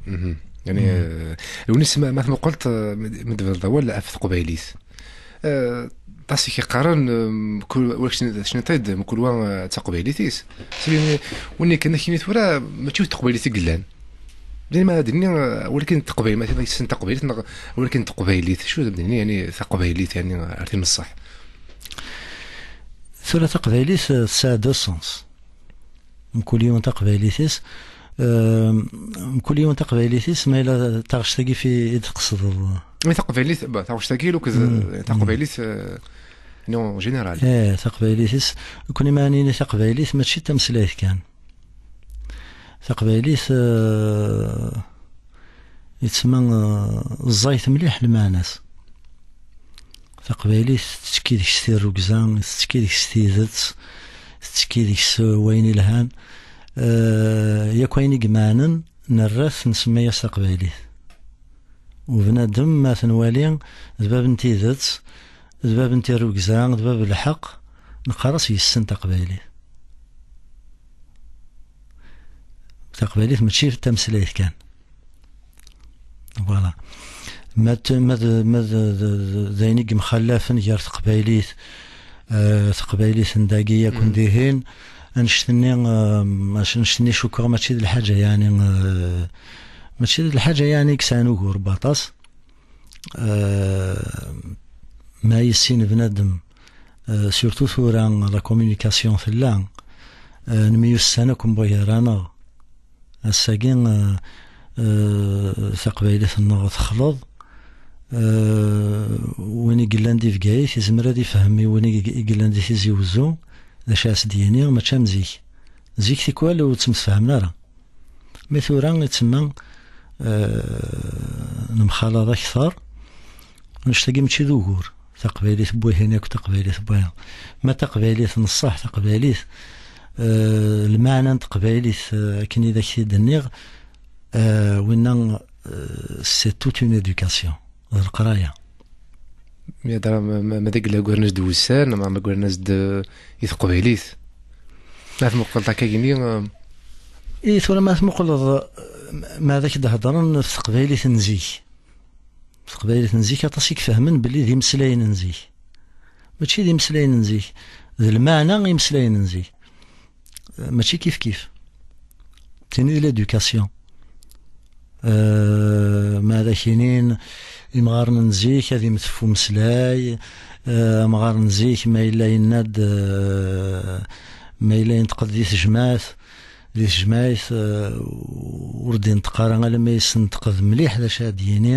Mhm. Yani, Mhm. Eh, Lewnis, ma, ma tmuqleḍ, eh, mi d-, mi d-tebdiḍ awal ɣef teqbaylit. Eh, aṭas i k-yeqqaren, eh, mkul, wala tecniḍ-, tecniḍ-id, mkul wa, eh, d taqbaylit-is. Sli, win kan akini tura, mačči d taqbaylit i yellan. Dima ad d-nini, eh, walakin d taqbaylit, ma tila yessen taqbaylit, neɣ walakin d taqbaylit. Acu d, yani, taqbaylit, yani, ar tin ṣṣeḥ? Tura taqbaylit, eh, tesɛa deux sens. Mkul yiwen taqbaylit-is, eh, mkul yiwen taqbaylit-is, ma yella taɣect-agi fi i d-tqesdeḍ. I taqbaylit, ba, taɣect-agi, luked, Mm, eh, taqbaylit, eh, non, général. Eh, taqbaylit-is, nekkni ma nini taqbaylit, mačči d tameslayt kan. Taqbaylit, eh, yettma, eh, ẓẓayet mliḥ lmeɛna-s. Taqbaylit tettekki deg-s tirrugza, tettekki deg-s tidet, tettekki deg-s, eh, wayen ilhan. Eh, yakk ayen i imeɛnen, nerra-t, nsemma-yas taqbaylit. U bnadem, ma t-nwali d bab n tidet, d bab n tirrugza, d bab n lḥeqq, neqqar-as yessen taqbaylit. Taqbaylit mačči d tameslayt kan. Voilà. Ma d, ma d, ma d, d, d, d ayen i yemxallafen gar teqbaylit, eh, teqbaylit n dagi yakk n dihin, annect-nni, eh, annect-nni cukkeɣ mačči d lḥaǧa, yeɛni, eh, mačči d lḥaǧa, yeɛni, i yesɛan ugur n waṭas. Eh, ma yessin bnadem, eh, surtout tura la communication tella, eh, nemyussan akk mbugar-aneɣ. Ass-agi, eh, eh, taqbaylit-nneɣ texleḍ. Eh, win i yellan di Bgayet yezmer ad ifhem i win i, i yellan di Tizi Wezzu d acu i as-d-yini, mačči am zik. Zik tikwal ur ttemsefhamen ara. Mi tura itsemma, eh, nemxalaḍ akter. Annect-agi mačči d ugur. Taqbaylit n wihin akk, taqbaylit n wihin. Ma taqbaylit n ṣṣeḥ, taqbaylit, eh, lmeɛna n teqbaylit, eh, akken i d ak-t-id-nniɣ, eh, winna, eh, c'est toute une éducation. D leqraya. Mi ara ma, ma, ma d agla ggaren-as-d wussan, ma, ma ggaren-as-d, eh, i teqbaylit. Ma tmuqleḍ akka gini, eh, I tura ma tmuqleḍ, eh, ma ad ak-d-heddren ɣef teqbaylit n zik. Teqbaylit n zik aṭas i ifehmen belli d imeslayen n zik. Mačči d imeslayen n zik. D lmeɛna imeslayen n zik. Eh, mačči kif kif. Tini d l'éducation. Eh, ma ad ak-inin imɣaren n zik ad imet f umeslay, eh, amɣar n zik ma yella yenna-d, eh, ma yella yenṭeq-d di tejmaɛt, di tejmaɛt, eh, ur d-yenṭeq ara alamma yessenṭeq-d mliḥ d acu ad d-yini.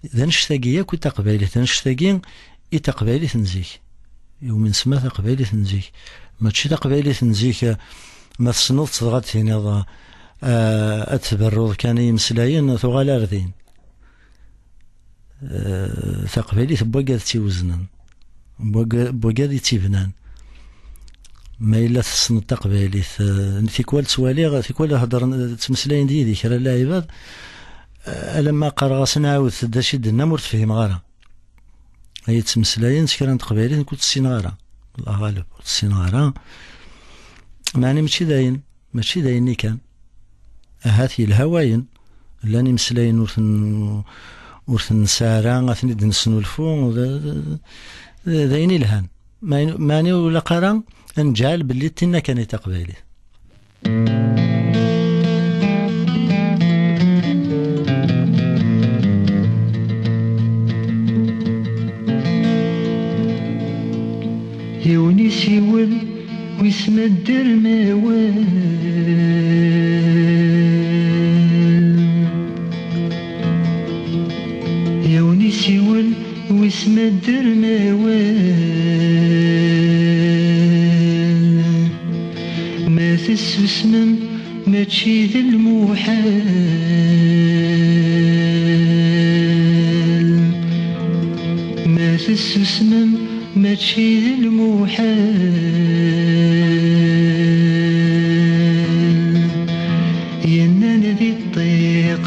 D annect-agi yakk i d taqbaylit, d annect-agi i d taqbaylit n zik. Iwumi nsemma taqbaylit n zik. Mačči taqbaylit n zik, eh, ma tessneḍ-tt dɣa ad tiniḍ, eh, ad tberruḍ kan i yimeslayen, tuɣal ar din. Eh, taqbaylit n wagad tt-iweznen, n waga-, n wagad i tt-ibnan. Ma yella tessneḍ taqbaylit, eh, tikwal ttwaliɣ, tikwal heddren, ttmeslayen-d yid-i kra n lɛibad, eh, alamma qqareɣ-asen ɛawdet-d acu i d-tennam, ur t-fhimeɣ ara. Ay yettmeslayen s kra n teqbaylit, nekk ur tt-ssineɣ ara. Llah ɣaleb, ur tt-ssineɣ ara. Meɛni mačči d ayen, mačči d ayenni kan. Ahat yelha wayen. Llan imeslayen ur ten-, ur ten-nesɛi ara, ad ten-id-nesnulfu, d, d, d ayen ilhan. Meɛni, meɛni ur ilaq ara ad neǧɛel belli d tinna kan i taqbaylit. Yiwen isiwel, wis ma dder mawal. Yiwen isiwel, wis ma dder mawal. Ma tessusmem, mačči d lmuḥal. Ma tessusmem, mačči d lmuḥal. Yennan di ṭṭiq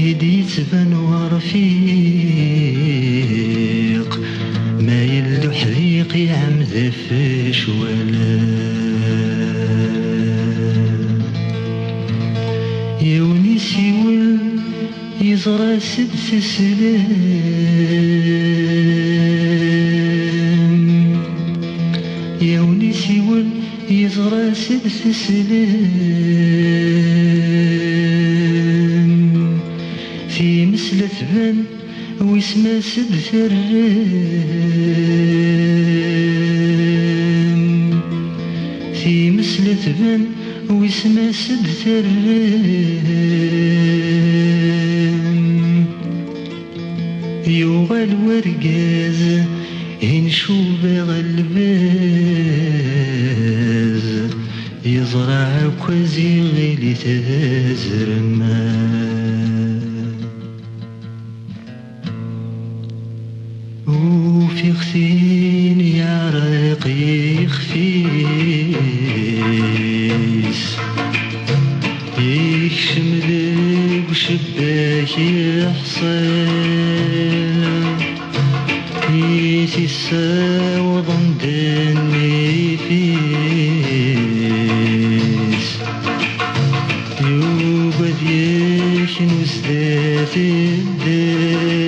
i d-yettban werfiq, ma yella uḥdiq iɛemmed afecwal. Yiwen isiwel, yeẓra-s-d teslem. Yiwen isiwel, yeẓra-s-d teslem. Times la tban, wis ma s-d terrem. Times la tban, wis ma s-d terrem. Yuɣal wergaz, incuba lbaz, yeẓra akk aziɣil i tazrem. Ufiɣ tin yeɛreq yixef-is, yekcem deg ucebbak iḥṣel, i t-issawḍen-d nnif-is. Yugad yaknu sdat ddel.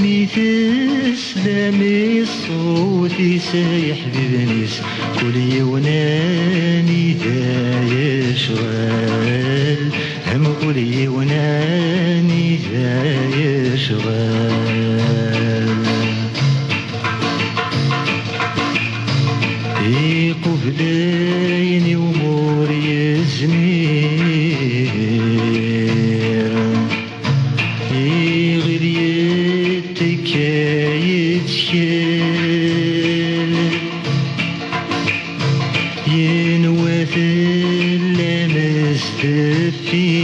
Teslam i ṣṣut-is ay iḥbiben-is, kul yiwen anida yecɣel, hem kul yiwen anida yecɣel. Iqubel ayen i umur yezmir. Iɣil yettekka yettkel, yenwa tellam s deffir.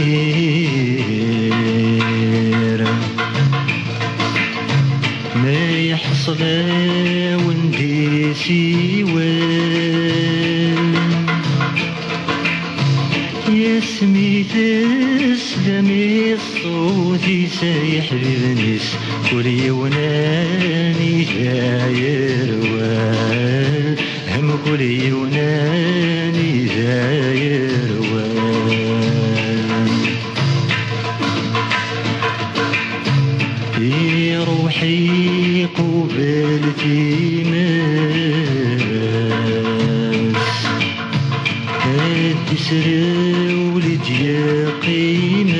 Ma yeḥṣel awen-d isiwel, yasmi teslam i ṣṣut-is ay iḥbiben-is, kul yiwen anida yerwel, hem kul yiwen anida yerwel. Iruḥ iqubel times, ad d-isrewlid yeqqimen,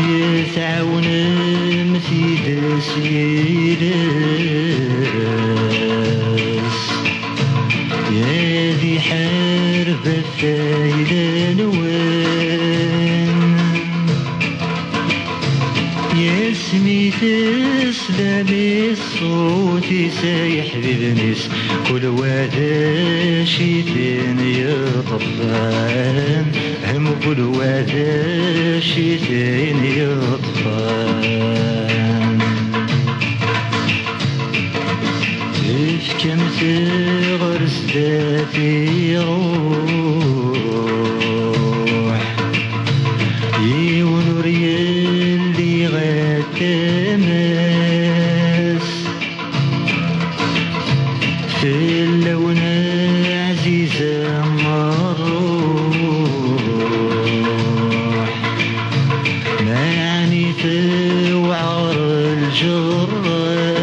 yetɛawnem-t-id s yiles. Ad iḥareb ɣef ayla-nwen. Yasmi teslam i ṣṣut-is ay iḥbiben-is, kul wa d acu i ten-yeṭṭfen, hem kul wa d acu i ten-yeṭṭfen. Tefkam-t ɣer zdat iruḥ, yiwen ur yelli ɣer tama-s. Fell-awen ɛziz am ṛṛuḥ, meɛni tewɛer lǧerra-s.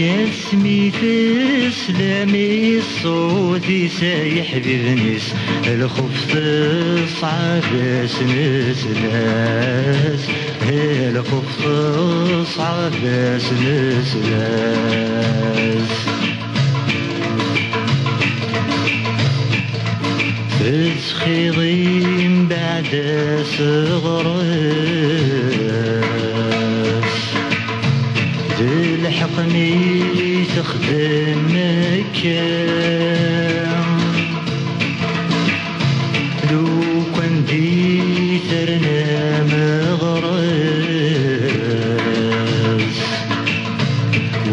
Yasmi teslam i ṣṣut-is ay iḥbiben-is, lxuf teṣɛed asneslas, lxuf teṣɛed asneslas. Tettxiḍi mbeɛd aseɣres, d lḥeqq mi texdem akka. Lukan d-iterna meɣres,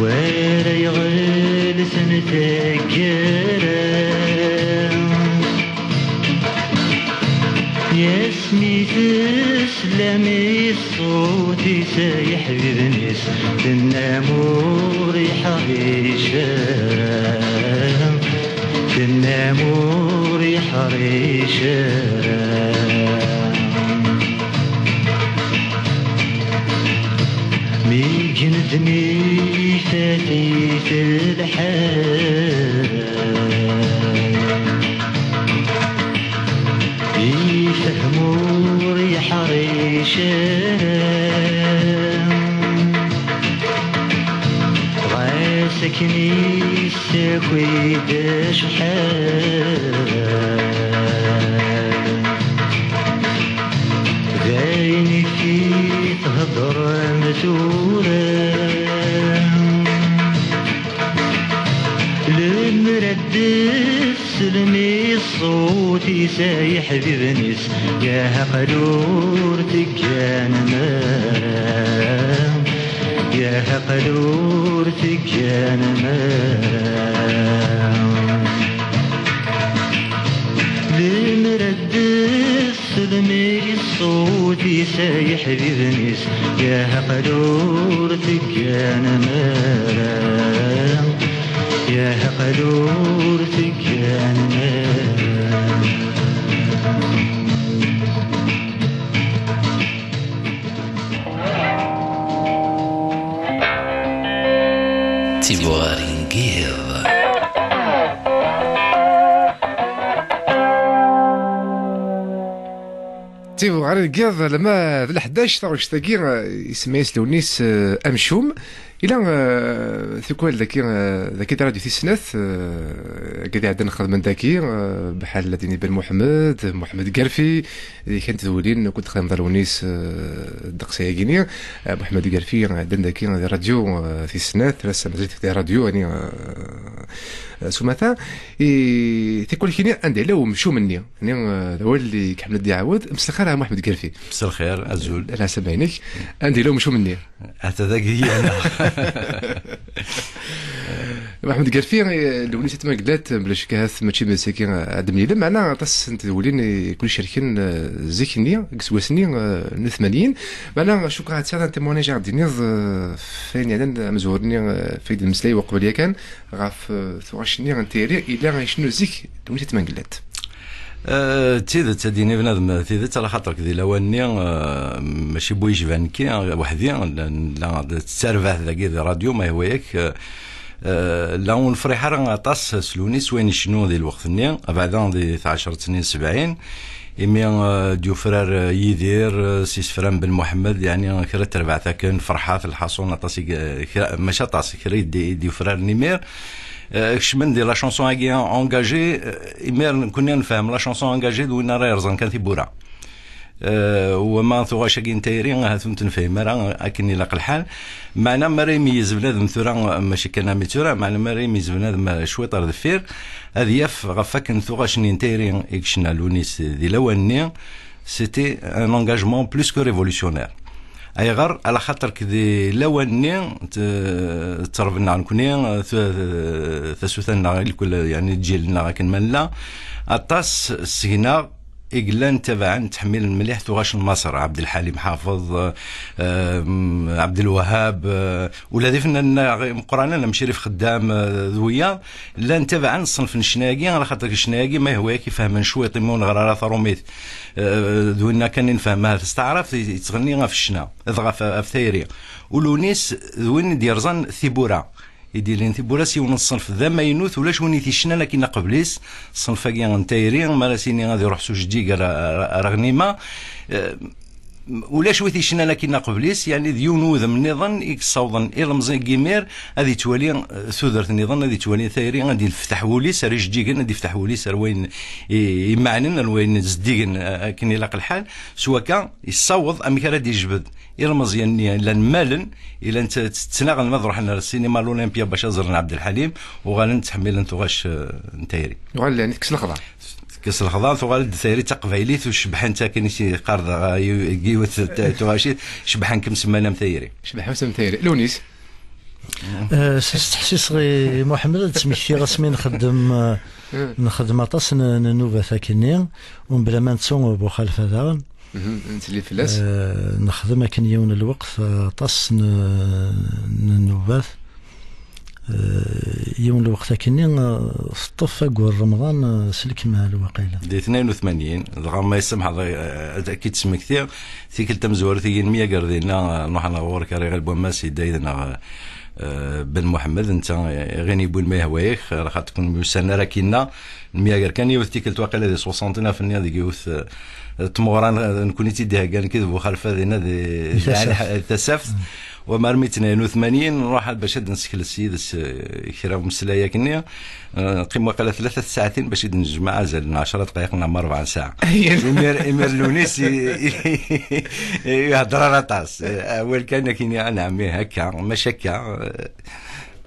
wara yeɣlten taggara. Yasmi teslam i ṣṣut-is ay iḥbiben-is, tennam ur iḥric ara, tennam ur iḥric ara. Mi yendem ifat-it lḥal, ifhem ur yeḥric ara. Ɣas akken yessaki-d acḥal, d ayen i fi-theddrem tura. Lemmer ad d-teslem i ṣṣut-is ay iḥbiben-is, ya aql ur tegganem ara, ya aql ur tegganem ara. Lemmer ad d-teslem i ṣṣut-is ay iḥbiben-is, ya aql ur tegganem ara, ya aql ur tegganem ara. Tibuɣarin n yiḍ. Tibuɣarin n yiḍ, lma d leḥdac, taɣect-agi, eh, isemma-yas Lewnis, eh, amcum. Ila, eh, tikwal daki, eh, daki d radio tis snat, eh, agad iɛeddan xedmen daki, eh, bḥal Ladini Ben Muḥemmed, Muḥemmed Garfi, di kan tedwilin, kunt xedmen d Lewnis, eh, ddeqs-agi-ni. Eh, Muḥemmed Garfi, eh, ɛeddan daki di radio, eh, tis snat, ass mazal di radio, yani, eh, s umata. I tikwal kini, anda yella umcum-nni? Yani, eh, d awal i iḥemmel ad d-iɛawed. Mselxir a Muḥemmed Garfi. Mselxir, azul. Lɛaslama-inek. Anda yella umcum-nni? Ata dagi yana. Muḥemmed Garfi, eh, Lewnis At Mengellat, bla ccek ahat mačči d ass-agi ad d-mlilen, meɛna aṭas n tedwilin i ken-icerken, eh, zik-nni, deg iseggasen-nni, eh, n tmanyin. Meɛna cukkeɣ ad tesɛiḍ un témoignage ad d-tiniḍ, eh, f ayen yeɛnan amezwur-nni, eh, f ay d-nemmeslay uqbel yakan, ɣef, eh, tuɣac-nni n tayri, ila icennu zik Lewnis At Mengellat. Eh, d tidet, ad d-yini bnadem tidet, ala xaṭer di lawan-nni, eh, mačči bu yejban nekki, eh, weḥdi, la, la, d tarbaɛt dagi di radio, ma yehwa-yak, eh, eh, la ur nefriḥ ara aṭas s Lewnis wayen icennu di lweqt-nni, abeɛda di tɛecret snin sebɛin, imi, eh, d-yufrar, eh, Yidir, eh, s isefra n Ben Muḥemmed, yani kra n terbaɛt akken, Ferḥat, Lḥaṣun, aṭas i, kra, mačči aṭas, kra i d-, i d-yufraren imir, eh, kecmen di la chanson-agi engagée, eh, imir nekkni nefhem la chanson engagée d win ara yerẓen kan tiwwura. Eh, wama tuɣac-agi n tayri, ahat ur tent-nefhim ara akken ilaq lḥal. Meɛna mi ara imeyyez bnadem tura, mačči kan ami tura, meɛna mi ara imeyyez bnadem cwiṭ ar deffir, ad yaf ɣef wakken tuɣac-nni n tayri i yecna Lewnis di lawan-nni, c'était un engagement plus que révolutionnaire. Ayɣer? Ala xaṭer di lawan-nni, t-, ttrebneɣ nekkni, t-, tasuta-nneɣ, ilkul, yani, lǧil-nneɣ akken ma nella, aṭas seg-neɣ i yellan tabaɛen, ttḥemmilen mliḥ tuɣac n Maṣer, Ɛebdelḥalim Ḥafeḍ, eh, Ɛebdelwahab, eh, ula d ifennanen imeqqranen am Crif Xeddam, eh, d wiyaḍ, llan tabaɛen ṣṣenf n ccna-agi, ala xaṭer ccna-agi, ma yehwa-yak, ifehmen cwiṭ, imi ur neɣri ara taṛumit, eh, d winna kan i nefhem ahat s taɛrabt, yettɣenni ɣef ccna, d ɣef, ɣef tayri. U Lewnis d win i d-yerẓan tiwwura. I d-yellan tiwwura s yiwen n ṣṣenf d amaynut, ulac win i t-yecnan akken aqbel-is, ṣṣenf-agi n tayri, mi ara s-yini ad iruḥ s ujeǧǧig ar, ar, ar Ɣnima, eh, ulac wi t-yecnan akken aqbel-is, yani d yiwen n wudem nniḍen i yessawḍen ilemẓi n yimir ad yettwali, eh, tudert nniḍen, ad yettwali tayri, ad yefteḥ wul-is ar ijeǧǧigen, ad yefteḥ wul-is ar wayen i, imeɛnen, ar wayen zeddigen, eh, akken ilaq lḥal, s wakka yessaweḍ amek ara d-yejbed ilmeẓyen-nni llan mmalen, i llan tt-, tt-, ttnaɣen ma ad ruḥen ar ssinima l'Olympia bac ad ẓren Ɛebdelḥalim, uɣalen ttḥemmilen tuɣac, eh, n tayri. Uɣal, yani, tekkes lexḍa. Tekkes lexḍa, tuɣal-d tayri d taqbaylit, ur cebḥent akken i s-yeqqar dɣa yiw-, yiwet t-, tuɣac, cebḥen kem semman am tayri. Cebḥen sem tayri. Lewnis. Eh, s-, steḥsiseɣ i Muḥemmed ad d-smektiɣ asmi nxeddem, eh, nxeddem aṭas n, n nnubat akkenni, u mebla ma nettu Buxalfa daɣen. Mhm, nettili fell-as. Eh, nexdem akken yiwen n lweqt, eh, aṭas n, n nnubat. Eh, yiwen n lweqt akkenni, eh, teṭṭef aggur Remḍan, eh, s lekmal waqila. Di tnayen u tmanyin, dɣa ma yessemḥeḍ, eh, ad k-id-smektiɣ, tikkelt tamezwarut i nemyager dinna, eh, nruḥ ɣer ɣur-k ar Iɣil Bwammas, yedda yid-neɣ, eh, Ben Muḥemmed, netta, eh, iɣin yewwin ma yehwa-yak, eh, xaṭer kunwi ur ssanen ara akkinna, Nemyager kan yiwet tikkelt, waqila di soixante-neuf nni deg yiwet, eh, tmuɣra n, nekkni i tt-id-iheggan nekki d Buxalfa dinna di, di Tasaft. Ɛli Ḥ-, Tasaft. Mm. Wamar mi tnayen u tmanyin, nruḥ bac ad d-nsekles yid-s, eh, kra umeslay akkenni. Eh, neqqim waqila tlata tsaɛtin bac i d-nejmeɛ azal n ɛecra dqayeq neɣ ma rebɛa ssaɛa. Imir, imir Lewnis i, i, i, ihedder ara aṭas. Eh, awal kan akken, a nɛemmi, akka, maca akka, eh,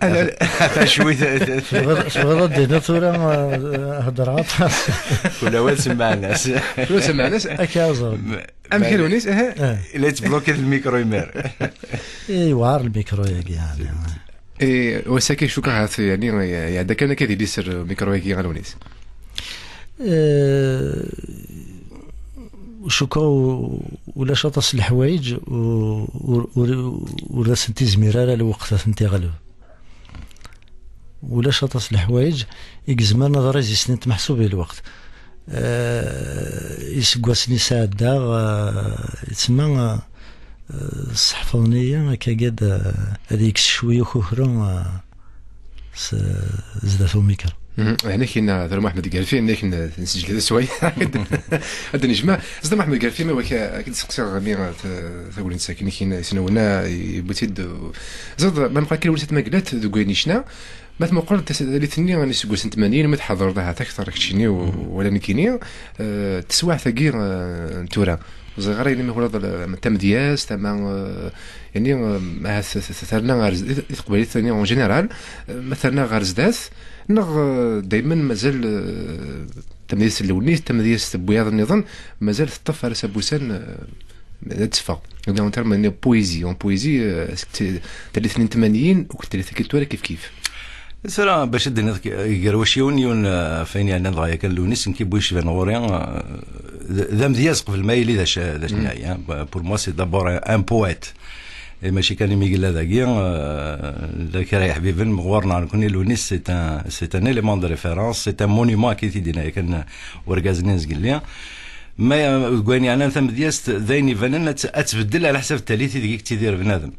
Ala, ala. Ata cwi, tebɣiḍ, tebɣiḍ ad d-tiniḍ tura, eh, heddreɣ aṭas. Kul awal s lmeɛna-s. Kul awal s lmeɛna-s. Akka aẓer. Amek a Lewnis? Aha. Eh. La yettbloki lmikru imir. Eh, yewɛer lmikru-yagi, yani. Eh, wass-agi cukkeɣ ahat, yani, iɛedda kan akka di liser lmikru-yagi a Lewnis. Eh, cukkeɣ u-, ulac aṭas n leḥwayeǧ u-, ur, ur, ur asent-izmir ara lweqt ad tent-iɣleb. Ulac aṭas n leḥwayeǧ i izemren ad résistint meḥsub i lweqt. Eh, iseggasen i sɛeddaɣ, eh, yettma, eh, sseḥfaḍen-iyi akkagi ad, ad yekkes cwi ukukru, eh, s- zdat umikra. Ɛni kina Dr Muḥemmed Garfi, ɛni kina nesǧed asway. Ad d-nejmeɛ. Zda Muḥemmed Garfi, ma wak ad k-d-seqsiɣ mi tagnit akken kina isnawna yewwi-tt-id. Zad ma nqal kra wis tmaglat deg wayen yecna, ma tmuqleḍ talit-nni n iseggasen tmanyin, ma tḥadreḍ ahat akteṛ keččini wala nekkini, teswiɛt-agi n tura. Ẓriɣ ara yini mi twalaḍ tamedyazt ama yani ahat terna ɣer i teqbaylit yani en général, ma terna ɣer zdat neɣ daymen mazal tamedyazt n lewnis, tamedyazt n wiyaḍ nniḍen mazal teṭṭef ar ass n wussan ad teffeɣ. En terme n poésie, en poésie, tallit n tmanyin akked tallit n tura kif kif. Tura bac ad d-iniḍ gar wacciwen yiwen, ɣef ayen yeɛnan dɣa yakan lewnis, nekk i yecban ɣur-i, d amedyaz qbel ma yili d acu-nni. Pour moi c'est d'abord un poète. Et mačči kan imi yella dagi, d kra yeḥbiben ɣur-neɣ nekkni, lewnis c'est un, c'est un élément de référence, c'est un monument, akka i t-id-yenna yakan urgaz-nni n zgelli. Ma deg wayen yeɛnan tamedyazt, d ayen ibanen ad tbeddel ɛla ḥsab tallit ideg i yettidir bnadem.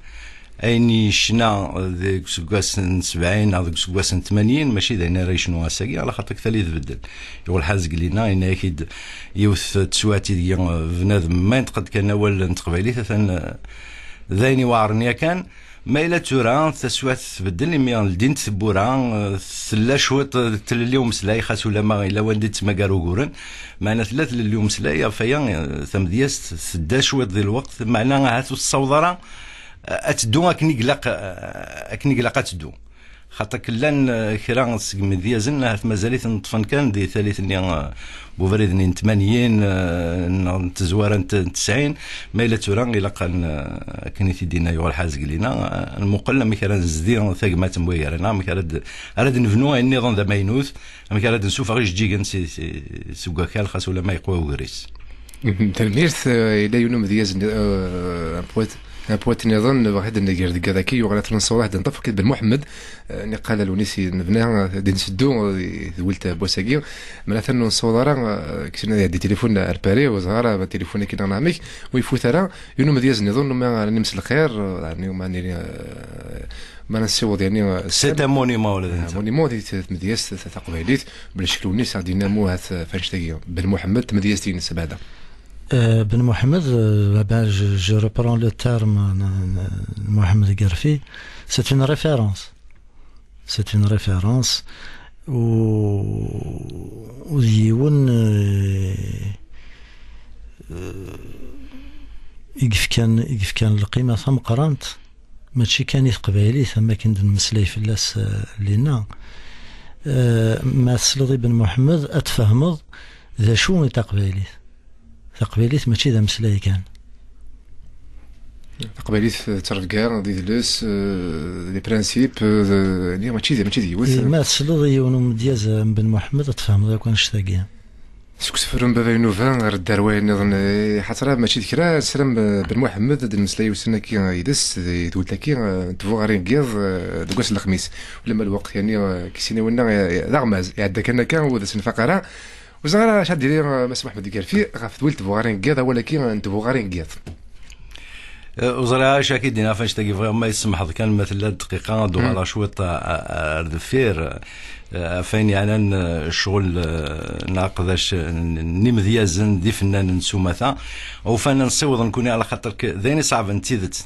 Ayen yecna deg useggas n sebɛin neɣ deg useggas n tmanyin, mačči d ayen ara yecnu ass-agi, ala xaṭer aktal i tbeddel. Yuɣ lḥal zgelli-nneɣ, yenna-yak-id yiwet teswiɛt ideg bnadem ma yenṭeq-d kan awal n teqbaylit, atan d ayen iweɛren yakan. Ma yella tura taswiɛt tbeddel, imi ldint tewwura, tella cwiṭ tlelli umeslay, xas ulama yella wanda i tettmagar uguren, meɛna tella tlelli umeslay, ɣef waya tamedyazt tedda cwiṭ di lweqt, meɛna ahat ur tessaweḍ ara ad teddu akken i ilaq, akken i ilaq ad teddu. Xaṭer llan kra seg imedyazen ahat mazal-iten ṭṭfen kan di tallit-nni n ubrid-nni n tmanyin neɣ n tezwara n tesɛin, ma yella tura ilaq akken i t-id-yenna yuɣ lḥal zgelli-nneɣ, nmuqel amek ara nezdi tagmat n wigaren-a, amek ara d-, ara d-nebnu ayen nniḍen d amaynut, amek ara d-nsufeɣ ijeǧǧigen si, si, seg wakal xas ulama yeqwa ugris. Tanemmirt. Yella yiwen umedyaz, un poète, un poète nniḍen, nebɣa ad d-neg deg daki, yuɣal ad t-nessaweḍ ad d-neṭṭef, akked Ben Muḥemmed, niqal a lewnis nebna, ad d-nseddu di tewwilt n wass-agi, ma atan ur nessaweḍ ara, kksen ad iɛeddi tilifun ar Paris, ur ẓriɣ ara tilifun-agi neɣ amek, ur ifut ara, yiwen umedyaz nniḍen, ma ara nimselxir, yani, ma nili, ma nessiweḍ, yani, c'est un monument, ula d netta. Monument di tmedyazt taqbaylit, bla ccek lewnis, ad d-yenna muhat f annect-agi. Ben Muḥemmed, tmedyazt-ines, beɛda. Euh, Ben Mohamed, euh, eh ben, je, je reprends le terme, euh, Mohamed Garfi, c'est une référence. C'est une référence. U, u d yiwen, euh, euh, i yefkan, i yefkan lqima tameqqrant, mačči kan i teqbaylit, am akken d-nemmeslay fell-as, euh, lina. Euh, ma tesleḍ i Ben Muḥemmed, ad tfehmeḍ d acu i taqbaylit. Taqbaylit mačči d ameslay kan. Taqbaylit d ttrebga, d idles, eh, d les principes, eh, d, yani, mačči d, mačči d yiwet. Eh, ma tesleḍ i yiwen umedyaz am Ben Muḥemmed, ad tfehmeḍ akk annect-agi. Seg usefru n Baba Inuba ɣer dderwaya nniḍen, eh, ḥaṭer mačči d kra, ssram, eh, Ben Muḥemmed ad d-nemmeslay ussan-agi, eh, yid-s, di tewwelt-agi, eh, n tbuɣarin n yiḍ, eh, deg wass n lexmis. Ulamma lweqt, yani, eh, kissin-iw-nna, eh, d aɣmaz, iɛedda kan akka, ur d as-nfaq ara. Ur ẓriɣ ara acu ad d-iniɣ, eh, Mass Muḥemmed Garfi, ɣef tewwelt tbuɣarin n yiḍ, awal-agi n tbuɣarin n yiḍ. Eh, ur ẓriɣ ara acu akka i d-iniɣ ɣef annect-agi, bɣiɣ ma yi-tsemḥeḍ kan, ma tella dqiqa, ad uɣaleɣ cwiṭ, eh, ar deffir, eh, ɣef wayen yeɛnan, eh, ccɣel, eh, n aqdac, eh, n, n imedyazen d ifennanen s umata. Ufan ad nessiweḍ nekkni, ala xaṭer k-, d ayen iṣeɛben d tidet.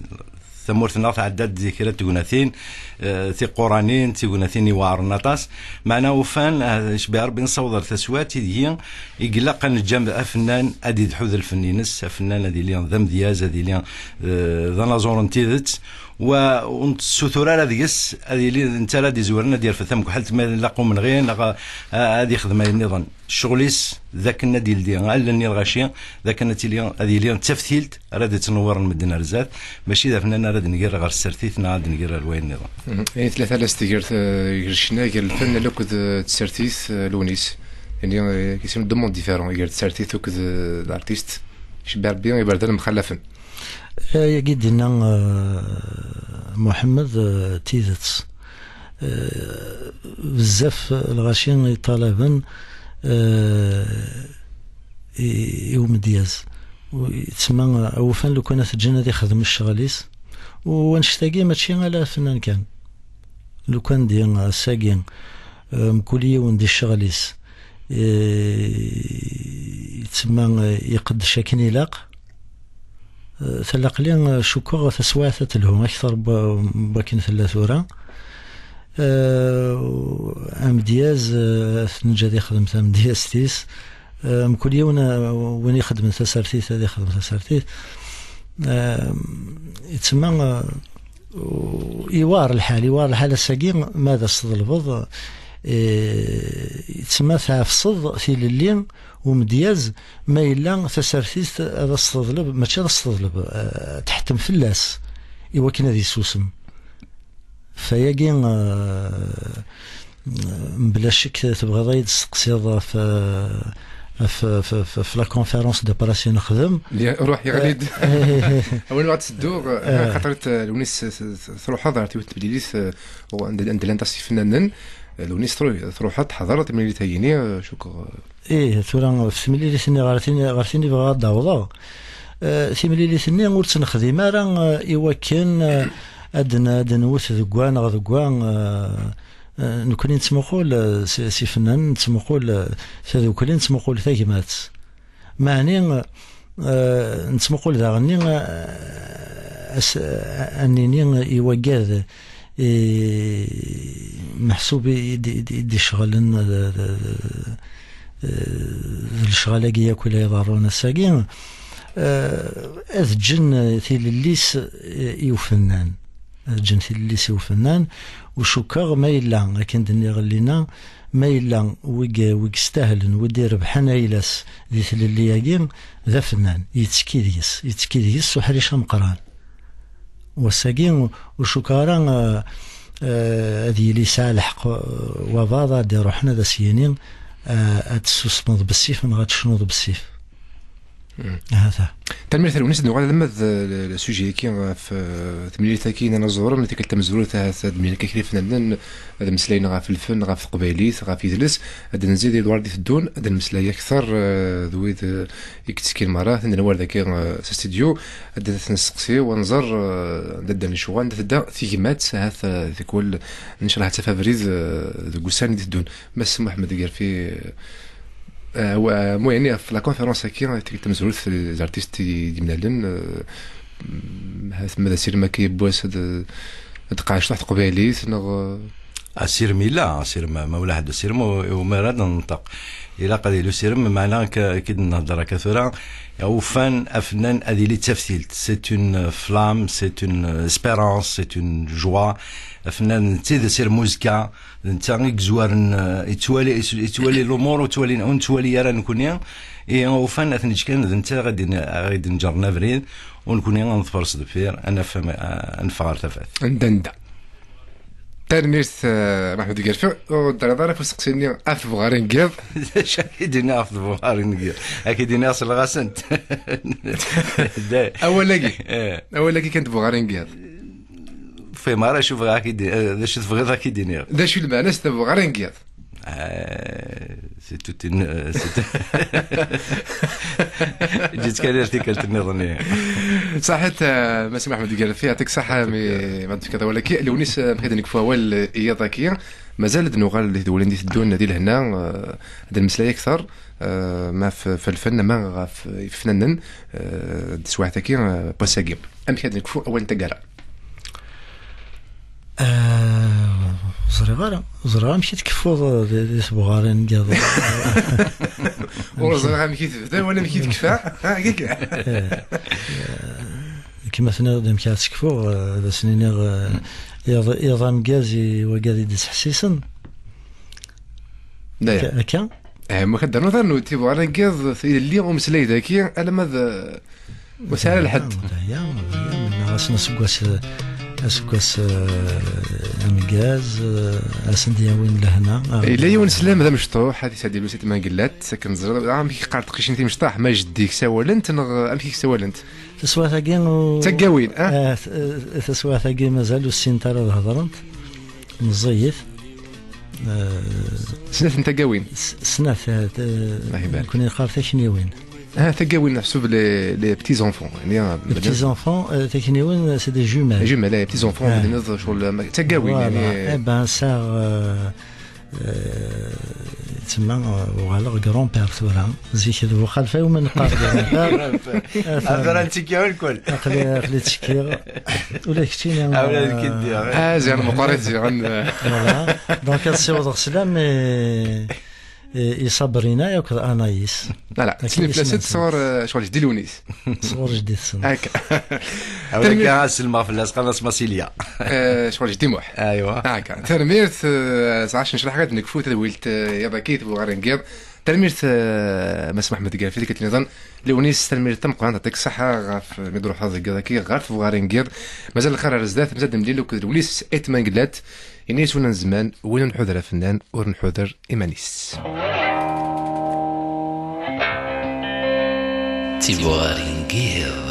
Tamurt-nneɣ tɛedda-d di kra n tegnatin, eh, tiquranin, tignatin iweɛren aṭas. Meɛna ufan, eh, cbiɣ Rebbi nessaweḍ ar taswiɛt ideg i ilaq ad neǧǧ am-, afennan ad idḥu d lfen-ines, afennan ad yili d amedyaz, ad yili, eh, d anaẓur n tidet, wa ur nessutur ara deg-s ad yili d netta ara d-izewren, ad yerfed tamekḥelt ma ilaq umenɣi, neɣ, eh, ad yexdem ayen nniḍen. Ccɣel-is d akken ad yeldi allen i lɣaci, d akken ad tili, ad yili d taftilt ara d-ittnewwren medden ar zdat, mačči d afennan ara d-nger ɣer tsertit neɣ ad d-nger ar wayen nniḍen. Mhm. Ayen tella talast ger, eh, ger ccna, ger lfennan akked, eh, tsertit, eh, lewnis. Yani, eh, c'est un deux mondes différents, ger tsertit akked, eh, l'artiste. Cebbi Rebbi, iberdan mxallafen. Eh, ayagi d-yenna, eh, Muḥemmed, eh, d tidet. Eh, bezzaf lɣaci iṭalaben, eh, i, i umedyaz. U, tsemma, eh, awufan lukan ad t-ǧǧen ad ixdem ccɣel-is. U annect-agi mačči ala afennan kan. lukan di ass-agi, eh, mkul yiwen di ccɣel-is, eh, yettsemma, eh, iqeddec akken ilaq, eh, talaqli, eh, cukkeɣ taswiɛt ad telhu akter n wa-, n wakken tella tura. Eh, amedyaz, eh, ad t-neǧǧ ad ixdem tamedyazt-is. Eh, mkul yiwen, eh, win ixedmen tasertit, ad ixdem tasertit. Eh, yettsemma, eh, u-, iwar lḥal, iwar lḥal ass-agi, ma ad as-tḍelbeḍ, eh, yettsemma tɛefseḍ tilelli umedyaz, ma yella tasertit ad as-teḍleb, mačči ad as-teḍleb, eh, ad teḥtem fell-as, i wakken ad yessusem. Fayagi, eh, mebla ccek tebɣiḍ ad yi-d-testeqsiḍ ɣef, eh, ɣef, ɣef, ɣef, ɣef la conférence de presse i nexdem. Li-, ruḥ yeɣli-d. Eh, awal ɣad tedduɣ, eh, xaṭer, eh, Lewnis, eh, truḥeḍ ɣer tiwet n temlilit, eh, u anda, anda llant aɣ yifennanen, eh, Lewnis tru-, truḥeḍ teḥḍer timlilit-agi-ni, eh, cukkeɣ, eh. Ih, tura ɣef temlilit-nni ɣer tin, ɣer tin i bɣiɣ ad d-awḍeɣ. Eh, timlilit-nni ur tt-nexdim ara, eh, i wakken, eh, ad n-, ad nwet deg wa neɣ deg wa, eh, Eh, nekkni nettmuqul, eh, s, s ifennanen, nettmuqul, eh, tadukli, nettmuqul tagmat. Meɛni, eh, nettmuqul daɣenni, eh, as, eh, ad nini i waggad, eh, meḥsub i, i d-, i d-, i d-iceɣlen, eh, d, d, eh, d lecɣal-agi akk i la iḍerrun ass-agi, eh, ad ǧǧen tilelli-s, eh, i ufennan. Ad ǧǧen tilelli-s i ufennan, u cukkeɣ ma yella, akken d-nniɣ llina, ma yella wi, wi yestahlen, wi d-irebḥen ayla-s di tlelli-agi, d afennan, yettekki deg-s, yettekki deg-s s uḥric ameqqran. Wass-agi, ur cukkeɣ ara, eh, eh, ad yili yesɛa lḥeqq, eh, wabɛaḍ ad d-iruḥen ad as-yini, eh, ad tessusmeḍ bessif neɣ ad tecnuḍ bessif. Mm. Hata. Tanemmirt a Lewnis, ad nuɣal alamma d, eh, le sujet-agi ɣef, eh, temlilit-agi n anaẓur, n tikkelt tamezwarut, ahat ad d-mlil akka kra ifennanen, ad mmeslayen ɣef lfen, ɣef teqbaylit, ɣef yidles, ad d-nezzi di lwar d-iteddun, ad d-nemmeslay akter, eh, d wid, eh, i yettekkin merra, atan d lwar dagi, eh, s astidyu, ad d-nesteqsi, u ad nẓer, eh, anda ddan lecɣal, anda tedda tegmat, ahat, eh, tikwal necreḥ ad taf abrid, eh, deg ussan i d-iteddun. Mass Muḥemmed Gerfi, eh, wa-, mu yeɛni ɣef la conférence-agi, tikkelt tamezwarut, les artistes i d-imlalen, eh, mm, ha-, ma d asirem akka yiwwas ad, ad d-tqeɛɛec truḥ teqbaylit, neɣ, eh? Asirem yella, asirem, ma ula ḥedd asirem, u-, u-, mi ara d-nenṭeq. Ilaq ad yili usirem, meɛna akka, akka i d-nehder akka tura, ufan afennan ad yili d taftilt. C'est une flamme, c'est une espérance, c'est une joie. Afennan d tidet, irem uzekka, d netta i yezwaren, eh, yettwali, yettwali lumuṛ, ur ttwali, ur nettwali ara nekkni. I ufan ad t-neǧǧ kan d netta i ɣ-d-, i ɣ-d-neǧren abrid, u nekkni ad neḍfer s deffir, ad naf am-, ad neffeɣ ɣer tafat. Anda, anda? Tanemmirt, eh, Maḥmud Gerfi, ur d-terriḍ ara ɣef usteqsi-nni ɣef tebɣarin n yiḍ. D acu akka i d-iniɣ ɣef tebɣarin n yiḍ? Akka i d-iniɣ selleɣ-asent. Awal-agi. Eh. Awal-agi kan tebɣarin n yiḍ. Fehmeɣ ara acu bɣiɣ ad k-id-, eh, d acu tebɣiḍ ad k-id-iniɣ. D acu lmeɛna-s tebɣarin n yiḍ? Eh, c'est toute une, eh, c'est ǧǧet kan ar tikkelt nniḍen. Ṣaḥit, eh, Mass Maḥmud Gerfi, yeɛṭik ṣaḥa mi, ma d-tefkiḍ awal-agi. Lewnis, eh, amek ad nekfu awal, eh, i yiḍ-agi? Mazal ad nuɣal di tedwilin d-iteddun di lehna, eh, ad nmeslay akter, eh, ma f-, f lfen, ma ɣef yifennanen, eh, d teswiɛt-agi, eh, n wass-agi. Amek ad nekfu awal n taggara? Ah, ur ẓriɣ ara. Ur ẓriɣ amek i tkeffuḍ di, di tebɣarin n yiḍ. Ur ẓriɣ amek i tebda wala amek i tekfa. Ha, kika. Eh, eh, kma tenniḍ-d amek ara tekfuɣ, eh, ad asen-iniɣ, eh, iḍ, iḍ ameggaz i wagad i d-ittḥessisen. Akka, akka? Eh, ma kaddernu tarnu, tibɣarin n yiḍ, ilelli umeslay daki, alamma d, eh, Ur sɛi ara lḥedd. Ur teɛya, ur teɛya, mennaɣ-asen aseggas, aseggas, eh, ameggaz, eh, ad asen-d-yawin lehna. Yella yiwen slam d amecṭuḥ, ad isɛeddi Lusit Mangellat, akken ẓriɣ, ah, amek i qqar teqcicin timecṭaḥ, ma jeddi-k sawalent, neɣ, eh, amek i k-sawalent? Taswiɛt-agi, u-, Taggawin, ah? Eh, t-, eh, taswiɛt-agi mazal ur ssint ara ad hedrent, meẓẓiyit. Eh, Snat n taggawin? S-, snat, eh, t-, Nekkni neqqar takniwin. Ah, tagawin, meḥsub les, les petits enfants, يعني, ah, les petits enfants, euh, takniwin, c'est des jumelles. Jumelles, les petits enfants, ah, d-tenniḍ, ccɣel, ma, tagawin, voilà, يعني. Eh ben, ça, euh, euh, tsemma, euh, uɣaleɣ grand-père tura. Zik d bu xalfa iwumi neqqar grand-père. Ah, tura ntekki lkul. Aql-i, aql-i ttekkiɣ. Ula d keččini, ah, ula d keččini. Ah, ziɣen meqqar ziɣen. Voilà. Donc, ad ssiwḍeɣ sslam i, i, i Sabrina akked Anaïs. Voilà, akken tesneflas-d sɣur, eh, ccɣel jeddi Lewnis. Sɣur jeddi-tsen. Akka. Awal akka, ad sellmeɣ fell-as, qqaren-as Masilia. Eh, ccɣel jeddi Muḥ. Aywa. Akka. Tanemmirt, eh, sɛa nclaḥ ad nekfu tadwilt, eh, iḍ-agi, tebɣa ɣer ngiḍ. Tanemmirt, eh, Mass Muḥemmed Garfi, deg akken iḍen. Lewnis, tanemmirt tameqqrant, yɛṭik ṣṣeḥḥa ɣef mi d-ruḥeḍ deg iḍ-agi ɣer tebɣa ɣer ngiḍ. Mazal lxir ar zdat, mazal d-nemlil akked Lewnis Ayt Mengellat. Ini-as win n zzman, win ur nḥuder afennan, ur nḥuder iman-is. Tibuɣarin n yiḍ.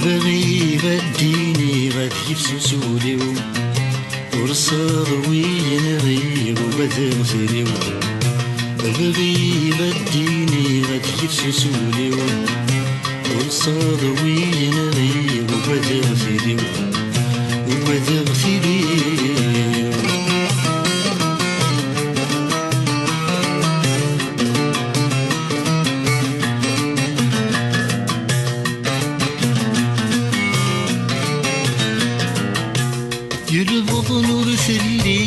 Bɣiɣ ad d-iniɣ ad yifsus ul-iw. Ur ṣerwiyen ɣiɣ ugadeɣ tili-w. Bɣiɣ ad d-iniɣ ad yifsus ul-iw. Ur ṣerwiyen ɣiɣ ugadeɣ tili-w. Ugadeɣ tili-w. Yelbeḍn ur telli,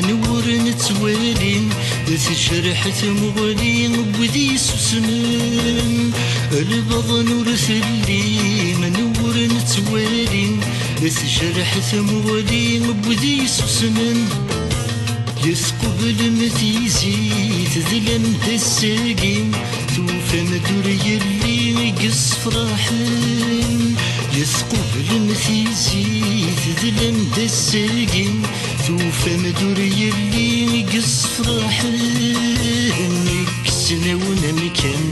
newwren ttwali, tejreḥ tmuɣli n wid yessusmen. Lbeḍn ur telli, newwren ttwali, tejreḥ tmuɣli n wid yessusmen. Yesqubel m tizi tedlam d ass-agi, tufam-d ur yelli i yessefraḥen. Yesqubel m tizi tedlam d ass-agi, tufam-d ur yelli i yessefraḥen. Kksen-awen amkan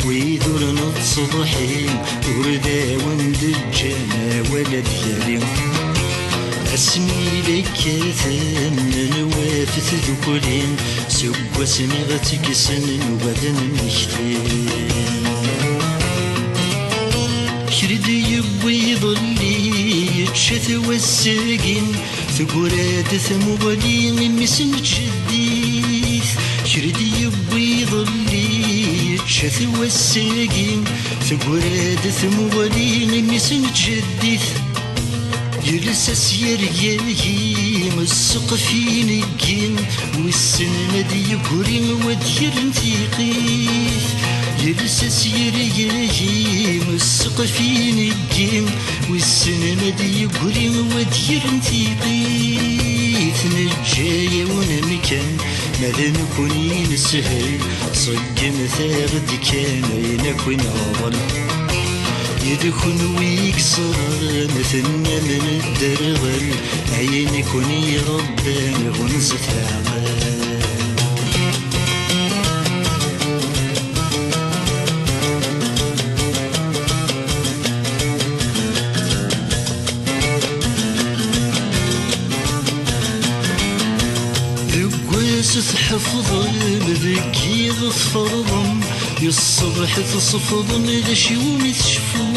wid ur nettṣeḍḥi, ur d awen-d-ǧǧan awal ad yali. Asmi la kkaten nwaf tdukli, seg wasmi ɣ-tt-kksen nugaden mmektin. Kra d-yewwi iḍelli yečča-t wass-agi, tegra-d tmuɣli i mmi-s n tjeddit. Kra d-yewwi iḍelli yečča-t wass-agi, tegra-d tmuɣli i mmi-s n tjeddit. Yelsa s yergagi, ssqef ineggi, wissen ma d yeggri, wa d-yerren tiqit. Yelsa s yergagi, ssqef ineggi, wissen ma d yeggri, wa d-yerren tiqit. Neǧǧa-yawen amkan, ma d nekkni neshel, ṣeggmet-aɣ-d kan ayen akk i neɣḍel. Yid kunwi i yeẓran tennam nedderɣel, ayen i kun-iṛebban ɣunzet leɛqel. Deg wass tḥefḍem, deg yiḍ tferḍem, i ṣṣbeḥ tsefḍem d acu iwumi tceffum.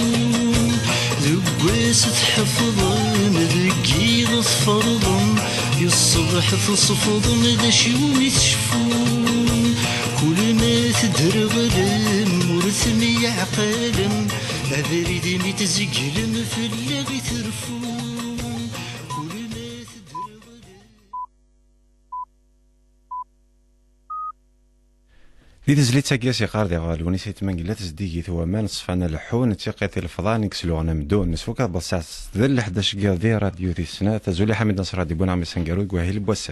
Deg wass tḥefḍem, deg yiḍ tferḍem, i ṣṣbeḥ tsefḍem d acu iwumi tceffum. Kul ma tedreɣlem ur temyeɛqalem, abrid mi tzeglem fell-aɣ i treffum. Kul ma tedreɣlem. Di tezlit-agi as-yeqqar diɣ Lewnis Ayt Mengellat, zeddigit waman ṣfan leḥḥun, d tiqit i lefḍan i yesluɣen amdun. Nesfuka tbeṣṣaɛt d lḥdac n yiḍ di radyu di snat. Azul a Ḥamid Nasradi, bu Naɛmi Sangaru deg wahil n wass-agi.